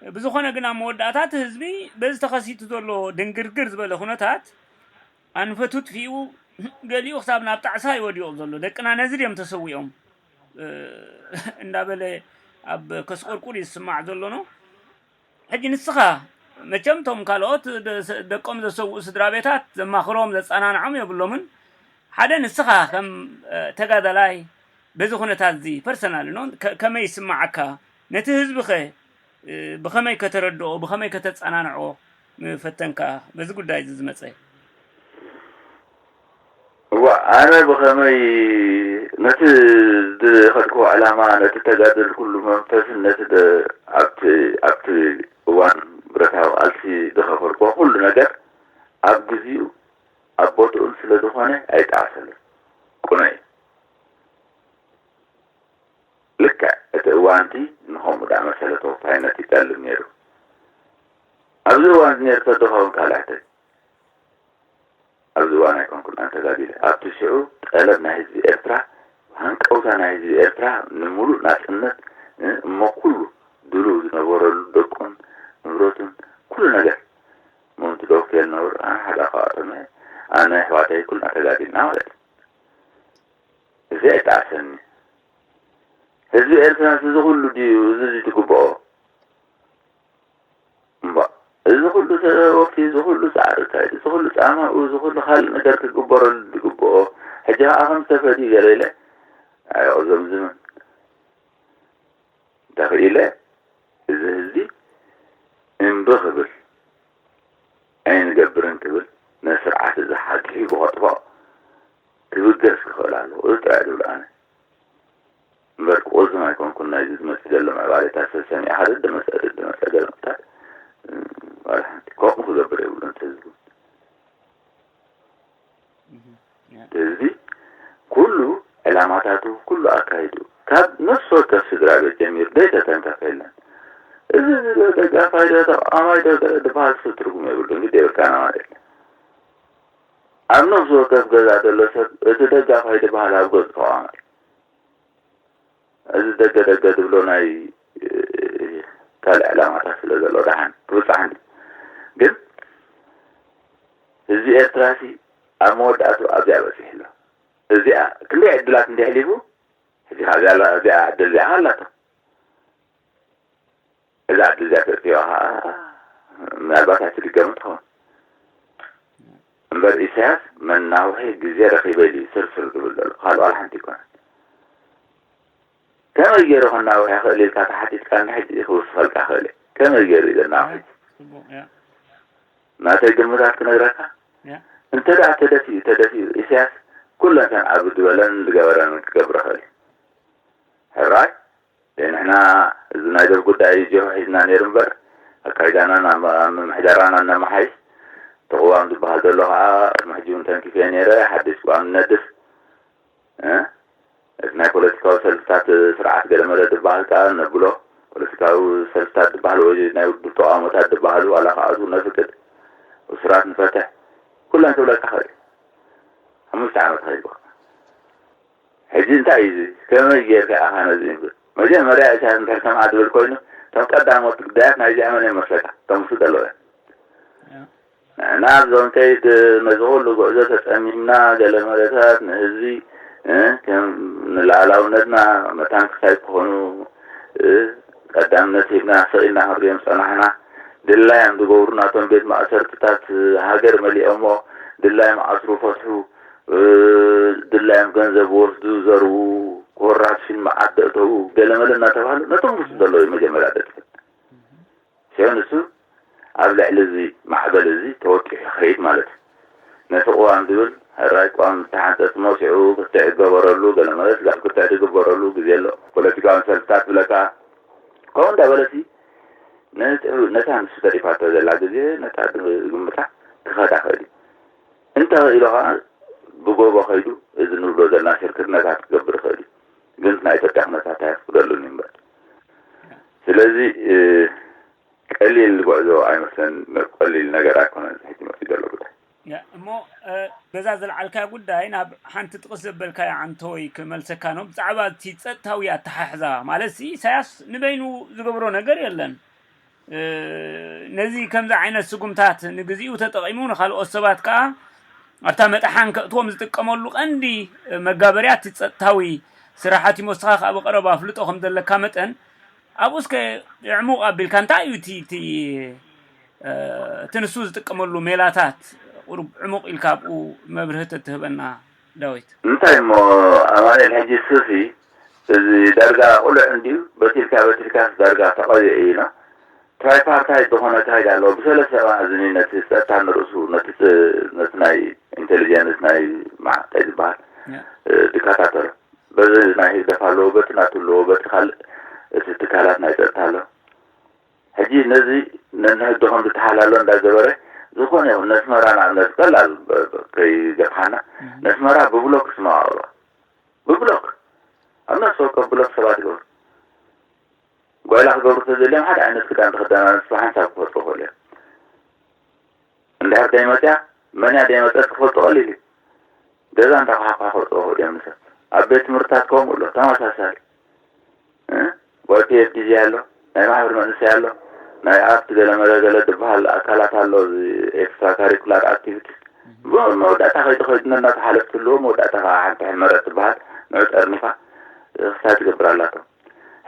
ብዝኾነ ግን ኣብ መወዳእታ እቲ ህዝቢ በዚ ተኸሲቱ ዘሎ ድንግርግር ዝበለ ኩነታት ኣንፈቱ ጥፊኡ፣ ገሊኡ ክሳብ ናብ ጣዕሳ እዩ ወዲቑ ዘሎ። ደቅና ነዚ ድዮም ተሰዊኦም፣ እ፣ እንዳበለ ኣብ ከስቆርቁር እዩ ዝስማዕ ዘሎ ነው። ሕጂ ንስኻ መቸም እቶም ካልኦት ደ-፣ ደቆም ዘሰውኡ ስድራ ቤታት ዘማኽሮም ዘጸናንዖም የብሎምን። ሓደ ንስኻ ከም፣ እ፣ ተጋዳላይ በዚ ኩነታት እዚ ፐርሰናል ነው ከ-፣ ከመይ ይስምዓካ? ነቲ ህዝቢ ኸ፣ እ፣ ብኸመይ ከተረድኦ፣ ብኸመይ ከተጸናንዖ ምፈተንካ በዚ ጉዳይ እዚ ዝመጸ? እዋ፣ ኣነ ብኸመይ ነቲ ዝኸድክዎ ዕላማ፣ ነቲ ተጋደልኩሉ መንፈስን ነቲ ደ-፣ ኣብቲ፣ ኣብቲ እዋን ብረታዊ ቃልሲ ዝኸፈልክዎ ኩሉ ነገር ኣብ ግዜኡ ኣብ ቦትኡን ስለ ዝኾነ ኣይጠዓሰሉን። ቁኑዕ እዩ። ልክዕ እቲ እዋንቲ ንኸምኡ ዝኣመሰለ ተወፋይነት ይጠልብ ነይሩ። ኣብዚ እዋን እዚ ነይሩ ተድኸውን ካልኣተይ ኣብዚ እዋን ኣይኮንኩን ኣነ ተጋዲለ። ኣብቲ ሽዑ ጠለብ ናይ ህዝቢ ኤርትራ፣ ሃንቀውታ ናይ ህዝቢ ኤርትራ ንምሉእ ናጽነት፣ እ፣ እሞ ኩሉ ድሉው ዝነበረሉ ደቁን ንብረቱን ኩሉ ነገር ምእንቲ ደው ከይብል ነብር ኣነ ሓደ ካብኣቶም እየ። ኣነ ኣሕዋተይ ኩልና ተጋዲልና ማለት እዩ። እዚ ኣይጠዓሰኒ። ህዝቢ ኤርትራስ እዚ ኩሉ ድዩ፣ እዚ ድዩ ትግብኦ? እምባ፣ እዚ ኩሉ ተወፊ፣ እዚ ኩሉ ጻዕሪ ኣካይዱ፣ እዚ ኩሉ ጻማኡ፣ እዚ ኩሉ ካልእ ነገር ክግበረሉ ዝግብኦ፣ ሕጂ ከኣ ከም ዝተፈድዩ ገለ ኢለ ኣይቕዘምዝምን። እንተኽኢለ እዚ ህዝቢ እምቢ ክብል፣ ኣይንገብርን ክብል፣ ነቲ ስርዓት እዚ ሓግሒጉ ከጥፍኦ ክብገስ ክኽእል ኣለዎ። እዚ ጥራይ ዝብል ኣነ። እምበር ክቆዝም ኣይኮንኩን ናይዚ ዝመጽእ ዘሎ ምዕባሌታት ሰብ ሰሚዕኻ ደደመጸ ደደመጸ ገለ ምቕታል፣ እ፣ ዋላ ሓንቲ ከምኡ ክገብር የብሉን እቲ ህዝቢ። እህ፣ ያ። እቲ ህዝቢ ኩሉ ዕላማታቱ፣ ኩሉ ኣካይዱ፣ ካብ ነፍሲ ወከፍ ስድራ ቤት ጀሚሩ ዘይተተንከፈ የለን። እዚ፣ እዚ ደጋፋይ ዶ ተቃዋማይ ዶ ገለ ዝበሃል ሱ ትርጉም የብሉን፣ ግዲ የብልካና ማለት እዩ። ኣብ ነፍሲ ወከፍ ገዛ ዘሎ ሰብ እቲ ደጋፋይ ዝበሃል ኣብ ገጹ ተቃዋማይ። እዚ ደገ ደገ ዝብሎ ናይ ካልእ ዕላማታት ስለ ዘሎ ደሓን ክብጻሕኒ። ግን ህዝቢ ኤርትራሲ ኣብ መወዳእቱ ኣብዚኣ በጺሑ ኣሎ። እዚኣ ክንደይ ዕድላት እንዲሕሊፉ ሕጂ እዚኣ ዕድል እዚኣ ኣላቶ። እዛ ዕድል እዚኣ ተእትዋ ምናልባት ኣይትድገምን ትኸውን። እምበር ኢሳያስ መናውሒ ግዜ ረኺበ ኢሉ ስርስር ዝብል ዘሎ ካልእ ዋላ ሓንቲ ኣይኮነን። ከመይ ገይሩ ከናውሒ ይኽእል ኢልካ ተሓቲትካኒ ሕጂ ክውስኸልካ ክእል እየ። ከመይ ገይሩ እዩ ዘናውሒ? ናተይ ግምታት ክነግረካ። እንተ ደኣ ተደፊኡ ተደፊኡ ኢሳያስ ኩለን ከን ኣብ ዝበለን ዝገበረን ክገብር ይኽእል እዩ። ሕራይ ንሕና እዚ ናይ ዶብ ጉዳይ ጅሆ ሒዝና ነይሩ እምበር ኣካይዳናን ኣመ- ምምሕዳራናን ነመሓይሽ። እቲ ቅዋም ዝበሃል ዘሎ ከዓ ቅድሚ ሕጂ እውን ተንኪፈ ነይረ ሓድሽ ቅዋም ንነድፍ። እቲ ናይ ፖለቲካዊ ሰልፍታት ስርዓት ገለመለ ዝበሃል ከዓ ነብሎ። ፖለቲካዊ ሰልፍታት ዝበሃል ወይ ናይ ውድብ ተቃውሞታት ዝበሃሉ ዋላ ከዓ ነፍቅድ፣ እሱራት ንፈትሕ፣ ኩለን ክብለካ ክእል። ሓሙሽተ ዓመት ከይድካ ሕጂ እንታይ እዩ እዚ? ከመይ ጌርካ ኢኻ ነዚ? መጀመርያ ኢሳያስ እንድሕር ከምኣ ዝብል ኮይኑ እቶም ቀዳሞት ግዳያት ናይዚኣ መን እዮም መስለካ? እቶም ምስ ዘለዉ እዮም። ንሕና ኣብዞም ከይድ ነዚ ኩሉ ጉዕዞ ተጸሚምና ገለ መለታት ንህዝቢ ከም ንላዕላውነትና መታን ክሳይ ክኾኑ ቀዳምነት ሂብና ስቕ ኢልና ክንሪኦም ዝጸናሕና ድላዮም ዝገብሩ ናቶም ቤት ማእሰርትታት ሃገር መሊኦሞ ድላዮም ኣስሩ ፈትሑ ድላዮም ገንዘብ ወስዱ ዘርዉ ኮራፕሽን መዓት ደእተዉ ገለመለ እናተባህሉ ነቶም ውስጥ ዘለዉ መጀመርያ ደጥፍእ ሲሆን እሱ ኣብ ልዕሊ እዚ ማዕበል እዚ ተወጢሑ ይኸይድ ማለት እዩ። ነቲ ቅዋም ዝብል ሕራይ ቅዋም ዝተሓንፀፅ መውሲዑ ክትዕ ይገበረሉ ገለ ማለት ጋብ ክትዕ ዝግበረሉ ግዜ ኣሎ። ፖለቲካዊ ሰልፍታት ብለካ ከምኡ እንዳበለሲ ነታ ንሱ ተሪፋቶ ዘላ ግዜ ነታ ግምታ ክኸዳ ክእል እዩ። እንተኽኢሉ ከዓ ብጎቦ ከይዱ እዚ ንብሎ ዘለና ሽርክነታት ክገብር ይኽእል እዩ። ግን ናይ ኢትዮጵያ ኩነታት ኣየፍቅደሉን እዩ እምበር። ስለዚ ቀሊል ጉዕዞ ኣይመስለን፣ ቀሊል ነገር ኣይኮነን እዚ ሕጂ መፂኡ ዘሎ ጉዳይ። እሞ በዛ ዘልዓልካያ ጉዳይ ናብ ሓንቲ ጥቕስ ዘበልካያ ዓንተወይ ክመልሰካ ነው። ብዛዕባ እቲ ፀጥታዊ ኣተሓሕዛ ማለት ሲ ኢሳያስ ንበይኑ ዝገብሮ ነገር የለን። ነዚ ከምዚ ዓይነት ስጉምታት ንግዚኡ ተጠቒሙ ንኻልኦት ሰባት ከዓ ኣብታ መጥሓን ከእትዎም ዝጥቀመሉ ቀንዲ መጋበርያ እቲ ፀጥታዊ ስራሓት እዩ። ንስኻ ከዓ ብቐረባ ኣፍልጦ ከም ዘለካ መጠን ኣብኡ እስከ ዕሙቕ ኣቢልካ እንታይ እዩ እቲ እቲ ንሱ ዝጥቀመሉ ሜላታት ቁሩብ ዕሙቕ ኢልካ ኣብኡ መብርሂ ተትህበና ዳዊት። እንታይ እሞ ኣማኑኤል ሕጂ እሱሲ እዚ ዳርጋ ቁልዕ እንድዩ በቲልካ በቲልካስ ዳርጋ ተቐቢዑ እዩ ኢልና ትራይፓርታይት ዝኾነ ኣካይዳ ኣለዎ። ብሰለስተ መኣዝን እዩ ነቲ ጸጥታ ንርእሱ ነቲ ነቲ ናይ ኢንቴሊጀንስ ናይ እንታይ ዝበሃል ዝከታተሎ። በዚ ናይ ህግደፍ ኣለዎ፣ በቲ ናቱ ኣለዎ፣ በቲ ካልእ እቲ ትካላት ናይ ጸጥታ ኣሎ። ሕጂ ነዚ ነንሕድኹም ዝተሓላሎ እንዳገበረ ዝኾነ ይኹን ነስመራ ንኣብነት ቀላል ከይገፍሓና ነስመራ ብብሎክ ስመቓቕሎ ብብሎክ ኣብ ነፍሲ ወከፍ ብሎክ ሰባት ይገብሩ። ጓይላ ክገብሩ ተዘልዮም ሓደ ዓይነት ክዳን ተኸዳና ንሱ ሓንሳብ ክፈልጡ ይኽእሉ እዮም። እንድሕር ደይመፅያ መን እያ ደይመፀት ክፈልጡ ቀሊል እዩ። ገዛ እንዳኳሓኳ ክወፅኡ ይኽእሉ እዮም ንሰብ። ኣብ ቤት ትምህርትታት ከምኡ ኣሎ ተመሳሳሊ። እ? ዋይ ፒ ኤፍ ዲ ጂ ኣሎ፣ ናይ ማሕበር መንእሰይ ኣሎ፣ ናይ ኣርት ገለ መለ ገለ ዝበሃል ኣካላት ኣሎ፣ እዚ ኤክስትራ ካሪኩላር ኣክቲቪቲስ። መወዳእታ ከይዱ ከይዱ ነናቱ ሓለፍቲ ኣለዎ፣ መወዳእታ ከዓ ሓንቲ ሕመረት ትበሃል ንዑ ጠርኒፋ ክሳብ ትገብር ኣላቶ።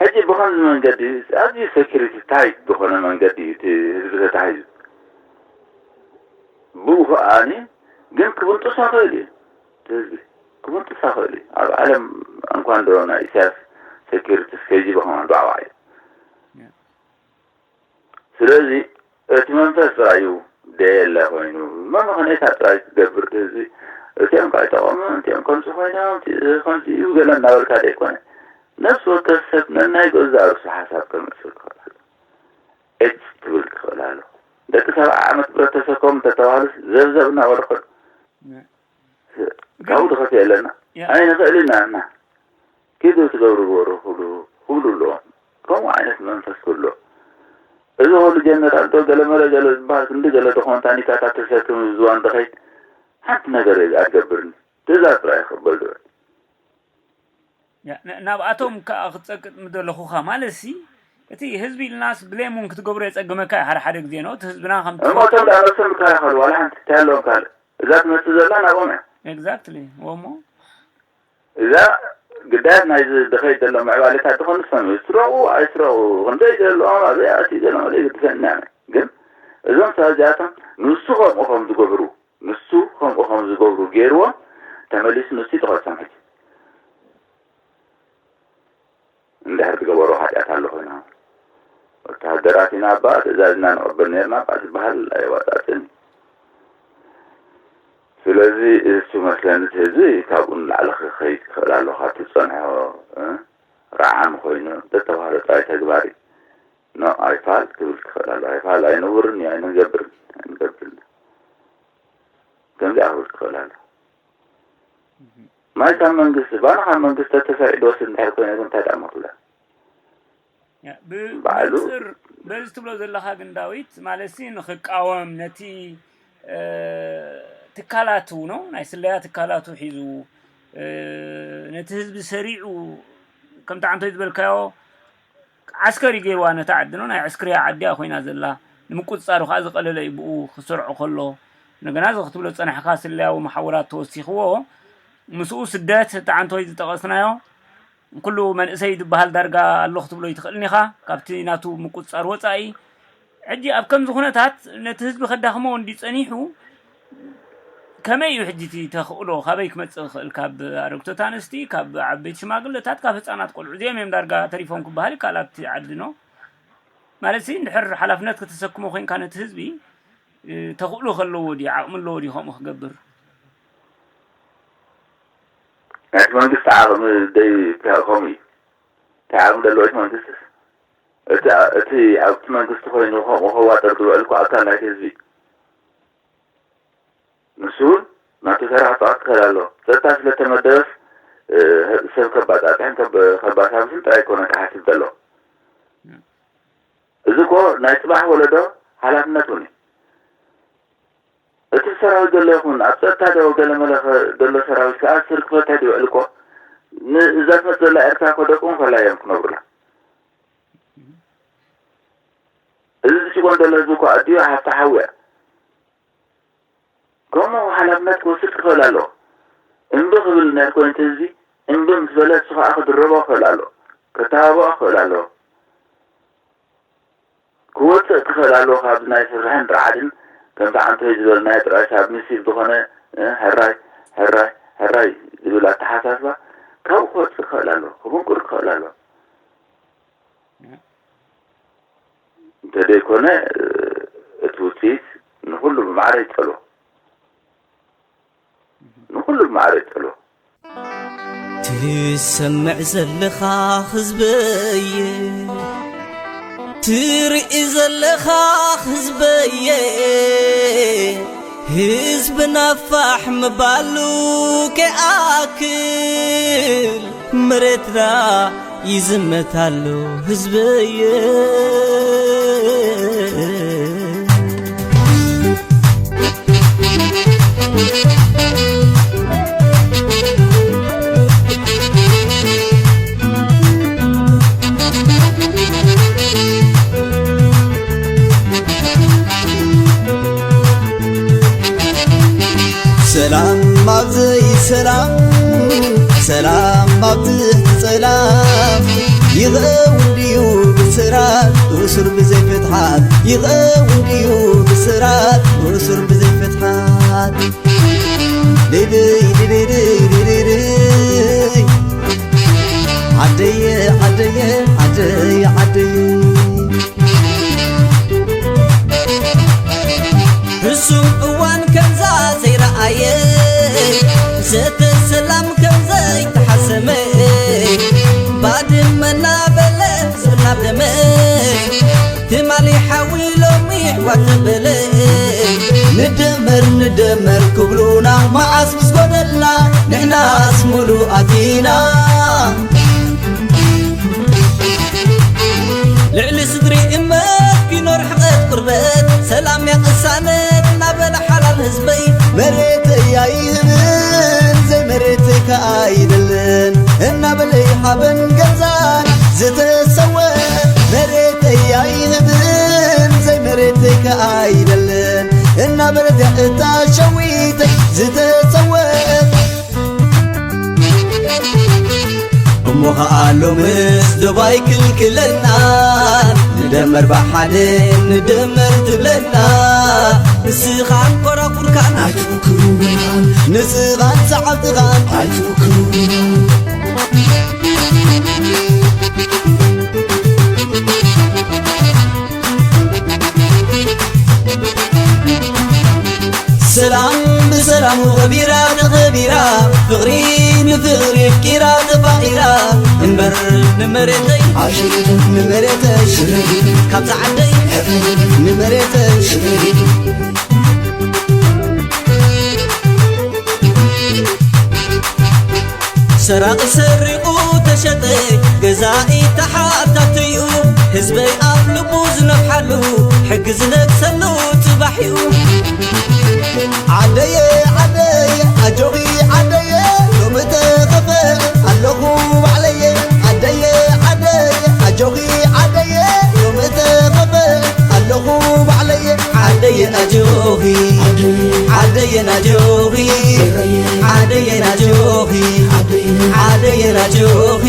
ሕጂ ብኸምዚ መንገዲ ኣዝዩ ሴኩሪቲ ታይት ዝኾነ መንገዲ እዩ እቲ ህዝቢ ተታሒዙ። ብኡ ከኣኒ ግን ክብንጥሶ ይኽእል እዩ። እቲ ህዝቢ ክብንጥሶ ይኽእል እዩ። ኣብ ዓለም እንኳን ዶ ናይ ኢሳያስ ሴኩሪቲ ኬ ጂ ቢ ኮማንዶ ዓዋዕ እዩ። ስለዚ እቲ መንፈስ ጥራይ እዩ ደየለ ኮይኑ መመኸነይታ ጥራይ ክገብር እቲ ህዝቢ እቲኦም ከዓ ይጠቐሙ እቲኦም ከምዚ ኮይኖም ከምዚ እዩ ገለ እናበልካ ደይኮነ ነፍሲ ወከፍ ሰብ ነናይ ገዛእ ርእሱ ሓሳብ ከምፅእ ክኽእል ኣሎ። ኤጭ ክብል ክኽእል ኣሎ። ደቂ ሰብዓ ዓመት ብረት ተሰከሙ እንተተባህሉስ ዘብዘብ እናበሉ ክኸዱ ካብኡ ድኸፍእ የለና ኣይንኽእል ኢና እና ኪዱ ትገብሩ ግበሩ ክብሉ ክብሉ ኣለዎም። ከምኡ ዓይነት መንፈስ ክህሉ እዚ ኩሉ ጀነራል ዶ ገለመለ ገለ ዝበሃል ክንዲ ገለ ዝኾን ታኒካታት ተሰክም ዝዋን ድኸይድ ሓንቲ ነገር ኣትገብርኒ ትእዛዝ ጥራይ ክቕበል ዝብል ያ፣ ን-፣ ናብኣቶም ከኣ ክትጸቅጥ ምደለኹኻ ማለት ሲ፣ እቲ ህዝቢ ኢልናስ ብሌም እውን ክትገብሮ የጸግመካ እዩ። ሓደ ሓደ ግዜ ነው፣ እቲ ህዝብና ከም እሞ እቶም ደኣ ነብሶም ይከላኸሉ፣ ዋላ ሓንቲ እንታይ ኣለዎም ካልእ? እዛ ትመጽእ ዘላ ናብኦም እያ። ኤግዛክትሊ። ወሞ እዛ ግዳያት ናይዚ ድኸይድ ዘሎ ምዕባለታት ዝኾኑ ንሶም እዩ። ስረቑ ኣይስረቑ፣ ክንደይ ዘለዎም፣ ኣበይ ኣትዩ ዘለዎም፣ ዘይግድሰና። ግን እዞም ሰባት እዚኣቶም ንሱ ከምኡ ከም ዝገብሩ፣ ንሱ ከምኡ ከም ዝገብሩ ገይርዎም፣ ተመሊሱ ንሱ ይጠቐሶም ሕጂ። እንድሕር ዝገበሮ ሓጢኣት ኣሎ ኮይና፣ ወተሃደራት ኢና እባ፣ ትእዛዝ ኢና ንቕበል ነርና እባ ዝበሃል ኣየዋጻጽን እዩ። ስለዚ እሱ መስለኒ እቲ ህዝቢ ካብኡ ንላዕሊ ክኸይድ ክኽእል ኣሎ። ካብቲ ዝጸንሖ፣ እ፣ ረዓሚ ኮይኑ ዘተባህሎ ጥራይ ተግባር እዩ። ኖ ኣይፋል ክብል ክኽእል ኣሎ። ኣይፋል ኣይንውርን እዩ፣ ኣይንገብርን፣ ኣይንገብርን። ከምዚኣ ክብል ክኽእል ኣሎ። ማይ ካብ መንግስቲ፣ ባና ካብ መንግስቲ ተተሰሪዑ ዝወስድ እንድሕር ኮይነ ግን እንታይ ደኣ መኽብላ? ያ፣ ብ-፣ ባዕሉ ብንጽር በዚ ትብሎ ዘለኻ ግን ዳዊት፣ ማለት ሲ ንኽቃወም ነቲ፣ እ፣ ትካላቱ ነው፣ ናይ ስለያ ትካላቱ ሒዙ፣ እ፣ ነቲ ህዝቢ ሰሪዑ፣ ከምቲ ዓንቶይ ዝበልካዮ፣ ዓስከር እዩ ገይርዋ ነታ ዓዲ ነው፣ ናይ ዕስክርያ ዓዲ እያ ኮይና ዘላ። ንምቁጽጻሩ ከኣ ዝቐለለ እዩ ብኡ ክሰርዖ ከሎ። እንደገና እዚ ክትብሎ ዝጸናሕካ ስለያዊ መሓውራት ተወሲኽዎ፣ ምስኡ ስደት፣ እቲ ዓንቶይ ዝጠቐስናዮ፣ ኩሉ መንእሰይ ዝበሃል ዳርጋ ኣሎ ክትብሎ ይትኽእልን ኢኻ፣ ካብቲ ናቱ ምቁጽጻር ወጻኢ። ሕጂ ኣብ ከምዚ ኩነታት ነቲ ህዝቢ ከዳኽሞ እንዲ ጸኒሑ፣ ከመይ እዩ ሕጂ እቲ ተኽእሎ? ካበይ ክመጽእ ይኽእል? ካብ ኣረግቶት ኣንስቲ፣ ካብ ዓበይቲ ሽማግለታት፣ ካብ ህጻናት ቆልዑ፣ እዚኦም እዮም ዳርጋ ተሪፎም ክበሃል ይከኣል ኣብቲ ዓዲ፣ ኖ? ማለት ሲ፣ እንድሕር ሓላፍነት ከተሰክሞ ኮይንካ ነቲ ህዝቢ፣ እ፣ ተኽእሎ ከለዎ ድዩ፣ ዓቕሚ ኣለዎ ድዩ ከምኡ ክገብር? ናይቲ መንግስቲ ዓቕሚ ደይ-፣ ከምኡ እዩ። እንታይ ዓቕሚ ዘለዎ እቲ መንግስቲ? እቲ፣ እቲ ኣብቲ መንግስቲ ኮይኑ ከምኡ ከዋጥር ዝውዕል እኮ ኣካል ናይቲ ህዝቢ። ንሱ እውን ናቱ ተራ ክጻወት ክኽእል ኣለዎ። ጸጥታ ስለ ተመደበስ፣ እ፣ ሰብ ከባጻጽሕን ከብ-፣ ከባሳብስን ጥራይ ኣይኮነን ክሓስብ ዘሎ። እዚ እኮ ናይ ጽባሕ ወለዶ ሓላፍነት እውን እዩ። እቲ ሰራዊት ዘሎ ይኹን ኣብ ጸጥታ ዶ ገለ መለ ኸ-፣ ዘሎ ሰራዊት ክኣስር ክፈትሕ ዝውዕል እኮ ን-፣ እዛ ትመጽእ ዘላ ኤርትራ እኮ ደቁ እውን ከላ እዮም ክነብሩላ። እዚ ዝጭቆን ዘሎ ህዝቢ እኮ ኣዲኡ ሃፍቲ ሓዊ እያ። ከምኡ ሓላፍነት ክወስድ ክኽእል ኣለዎ። እምቢ ክብል ናይ ኮይንቲ ህዝቢ እምቢ ምስ በለ እሱ ኸዓ ክድረቦ ክኽእል ኣለዎ። ከተባብዖ ክኽእል ኣለዎ። ክወፅእ ክኽእል ኣለዎ። ካብዚ ናይ ፍርሕን ርዓድን ከምቲ ዓንቶይ ዝበልናዮ ጥራይ ሳብሚሲቭ ዝኾነ፣ እ፣ ሕራይ፣ ሕራይ፣ ሕራይ ዝብል ኣተሓሳስባ ካብኡ ክወፅእ ክኽእል ኣለዎ። ክብንቁር ክኽእል ኣለዎ። እንተደይኮነ፣ እ፣ እቲ ውፅኢት ንኹሉ ብማዕረ ይፀልዎ። ንኹሉ ብማዕረ ይፀልዎ። ትሰምዕ ዘለኻ ህዝበየ፣ ትርኢ ዘለኻ ህዝበየ፣ ህዝብና ፋሕ ምባሉ ከይኣክል መሬትና ይዝመት ኣሎ ህዝበየ። ሰላም ኣብ ዘይሰላም፣ ሰላም ኣብ ትሕቲ ጸላም። ይኸውን ድዩ ብስራት እሱር ብዘይ ፍትሓት? ይኸውን ድዩ ብስራት እሱር ብዘይ ፍትሓት? ድድይ፣ ድድይ፣ ድድይ፣ ድድይ። ዓደየ፣ ዓደየ፣ ዓደየ፣ ዓደየ። ሕሱም እዋን ከምዛ ዘይረኣየ፣ ዘተ ሰላም ከም ዘይተሓሰመ፣ ባድመ እናበለ ዝብላ ደመ፣ ትማሊ ሓዊ ሎሚ ኣሕዋት ተበለ። ንደመር ንደመር ክብሉና መዓስ ምስ ጎደልና፣ ንሕናስ ሙሉእ ኣቲና። ልዕሊ ስድሪ እመት ቢኖር ሕቐት ቁርበት፣ ሰላም ያቅሳነት እናበለ ሓላል ህዝበይ። መሬተይ ኣይህብን ዘይመሬተይ ከኣ ኣይደልን እናበለ ሓበን ገዛን ዝተሰወ መሬተይ ኣይህብን፣ ዘይ መሬተይ ከኣ ኣይደልን። እናበለት እያ እታ ሸዊተይ ዝተሰወ። እሞ ኸኣ ሎምስ ዶብ ኣይክልክለና፣ ንደመር ብሓደ ንደመር ትብለና። ንስኻን ኮራኩርካን ኣይትውክሉናን፣ ንስኻን ሰዓብትኻን ኣይትውክሉናን። ሰላም ብሰላሙ ኸቢራ ተኸቢራ፣ ፍቕሪ ንፍቕሪ ኣፍቂራ ተፋቒራ። እምበር ንመሬተይ፣ ንመሬተይ፣ ካብዛ ዓደይ፣ ንመሬተይ። ሰራቒ ሰሪቑ ተሸጠ፣ ገዛኢ ተሓታትዩ፣ ህዝበይ ኣብ ልቡ ዝነፍሓሉ፣ ሕጊ ዝነግሰሉ ጽባሕ እዩ። ዓደየ ዓደየ ኣጆኺ ዓደየ፣ ሎሚ ተኸፈ ኣለኹ ባዕለየ። ዓደየ ዓደየ ኣጆኺ ዓደየ፣ ሎሚ ተኸፈ ኣለኹ ባዕለየ። ዓደየ ኣጆኺ፣ ዓደየ ኣጆኺ፣ ዓደየ ኣጆኺ፣ ዓደየ ኣጆኺ።